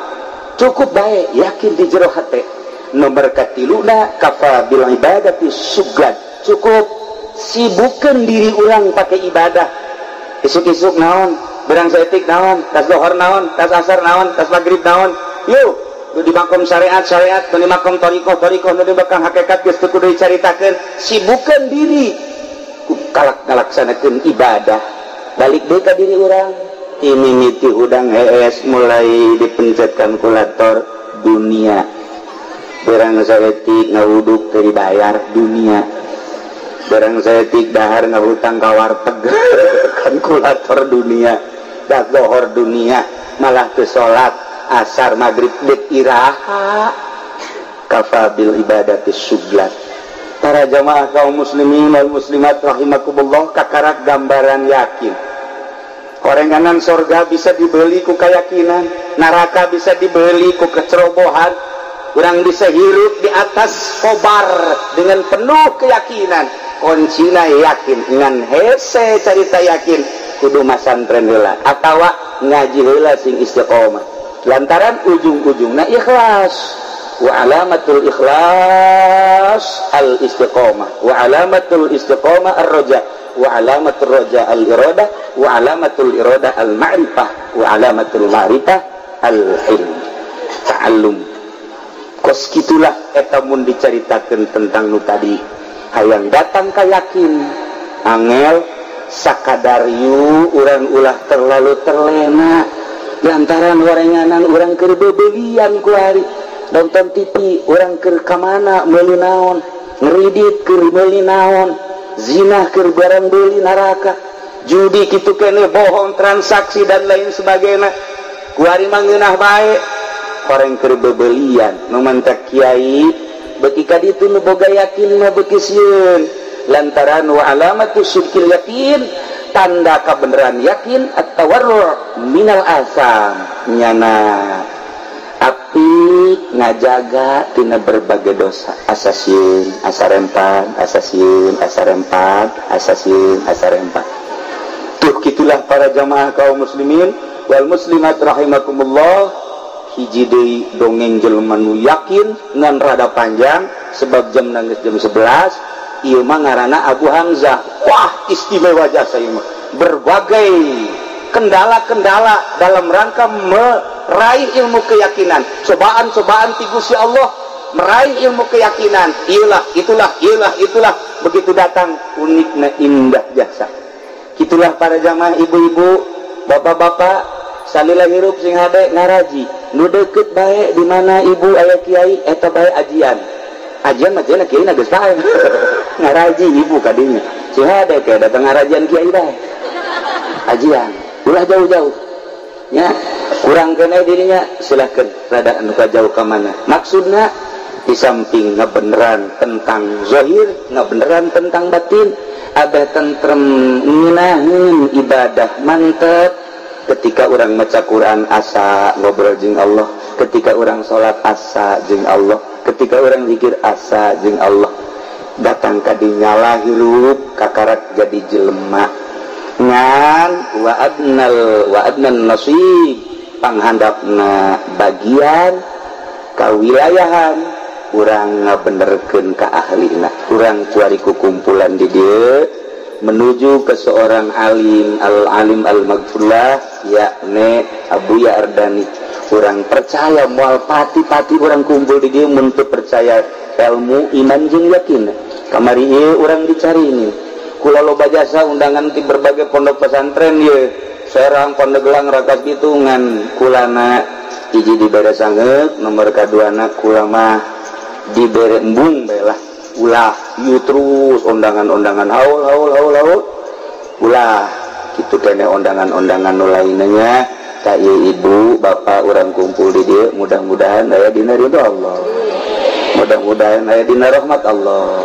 Cukup bae yakin di jero hate. Nomor katiluna kafa bil ibadati suglan. Cukup sibukeun diri urang pakai ibadah. Isuk-isuk naon, berang saeutik naon, tas lohor naon, tas asar naon, tas magrib naon. Yuk, nu di makom syariat syariat, nu di makom thariqah thariqah, nu di makom hakikat geus teu kudu dicaritakeun. Sibukeun diri ku kalak ngalaksanakeun ibadah. Balik deui ka diri urang. Mimiti udang hees mulai dipencet kalkulator dunia. Berang saeutik ngawuduk teu dibayar dunia. Barang saeutik dahar ngahutang ka warteg kalkulator dunia, dah lohor dunia, malah ke salat asar maghrib dek iraha. Kafa bil ibadati suglat. Para jamaah kaum muslimin wal muslimat rahimakumullah, kakarak gambaran yakin. Korenganan sorga bisa dibeli ku keyakinan, neraka bisa dibeli ku kecerobohan. Urang bisa hirup di atas kobar dengan penuh keyakinan. Kuncina yakin ngan hese carita yakin kudu masantren heula atawa ngaji heula sing istiqomah. Lantaran ujung-ujungna ikhlas. Wa alamatul ikhlas al istiqomah, wa alamatul istiqomah ar-raja, wa alamatul raja al iradah, wa alamatul iradah al ma'rifah, wa alamatul ma'rifah al ilm ta'allum. Kos kitulah eta mun dicaritakeun tentang nu tadi. Hayang datang ka yakin angel sakadar yu urang ulah terlalu terlena lantaran warenganan urang keur bebelian ku hari nonton TV urang keur ka mana meuli naon ngeridit keur meuli naon Zina keur barang beuli neraka. Judi kitu keneh bohong transaksi dan lain sebagainya. Kuari mah ngeunah bae. Horeng keur bebelian nu mantak kiai beuki ka ditu nu boga yakin mah beuki sieun. Lantaran wa alamatu syirkil yakin, tanda kebenaran yakin at-tawarru minal asam nyana api ngajaga tina berbagai dosa asa sieun asa rempan asa sieun asa rempan asa sieun asa rempan. Tuh kitulah para jamaah kaum muslimin wal muslimat rahimakumullah. Hiji deui dongeng jelema nu yakin ngan rada panjang sebab jam nangis jam 11 ieu mah ngaranna Abu Hamzah. Wah istimewa jasa ieu mah. Berbagai kendala-kendala dalam rangka meraih ilmu keyakinan, cobaan-cobaan ti Gusti Allah meraih ilmu keyakinan. Iyalah itulah iyalah itulah begitu datang unikna indah jasa. Itulah para jamaah ibu-ibu, bapak-bapak, salila hirup sing hade ngaraji. Nu deukeut bae di mana ibu aya kiai eta bae ajian. Ajian mah cenah kiai na geus bae. Ngaraji ibu kadinya. Sing hade ke datang ngarajian kiai bae. Ajian, ulah jauh-jauh. Nya, kurang kena dirinya silahkan rada anu jauh ka mana. Maksudna di samping ngabeneran tentang zahir, ngabeneran tentang batin, ada tentrem ngeunaheun ibadah mantep. Ketika orang maca Quran asa ngobrol jeung Allah, ketika orang salat asa jeung Allah, ketika orang zikir asa jeung Allah, datang ka dinya hirup kakarak jadi jelema. Ngan wa adnal wa adnan nasib panghandapna bagian kawilayahan urang ngabenerkeun ka ahlina. Urang kuari ku kumpulan di dieu menuju ke seorang alim al-alim al-maghfurlah yakni Abu Yardani. Urang percaya moal pati-pati urang kumpul di dieu mun teu percaya ilmu iman jeung yakin. Kamari ieu urang dicari ini. Kula loba jasa undangan di berbagai pondok pesantren ieu. Serang Pandeglang Rakas Bitungan kulana hiji dibere sangeuk nomor kaduana kula mah dibere embung bae lah. Ulah ieu terus undangan-undangan haul haul haul haul ulah kitu kene undangan-undangan nu lainnya ka ieu ibu bapak urang kumpul di dieu mudah-mudahan aya dina ridho Allah, mudah-mudahan aya dina rahmat Allah,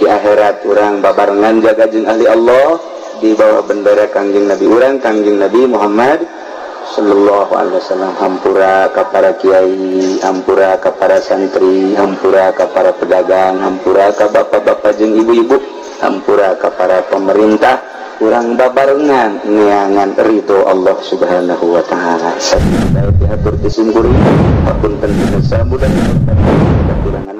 di akhirat urang babarengan jaga jeung ahli Allah di bawah bendera Kangjeng Nabi urang Kangjeng Nabi Muhammad sallallahu alaihi wasallam. Hampura ka para kiai, hampura ka para santri, hampura ka para pedagang, hampura ka bapak-bapak jeung ibu-ibu, hampura ka para pemerintah. Urang babarengan neangan ridho Allah Subhanahu wa taala. Sakitu dihatur ti simkuring, hapunten samudah kekurangan.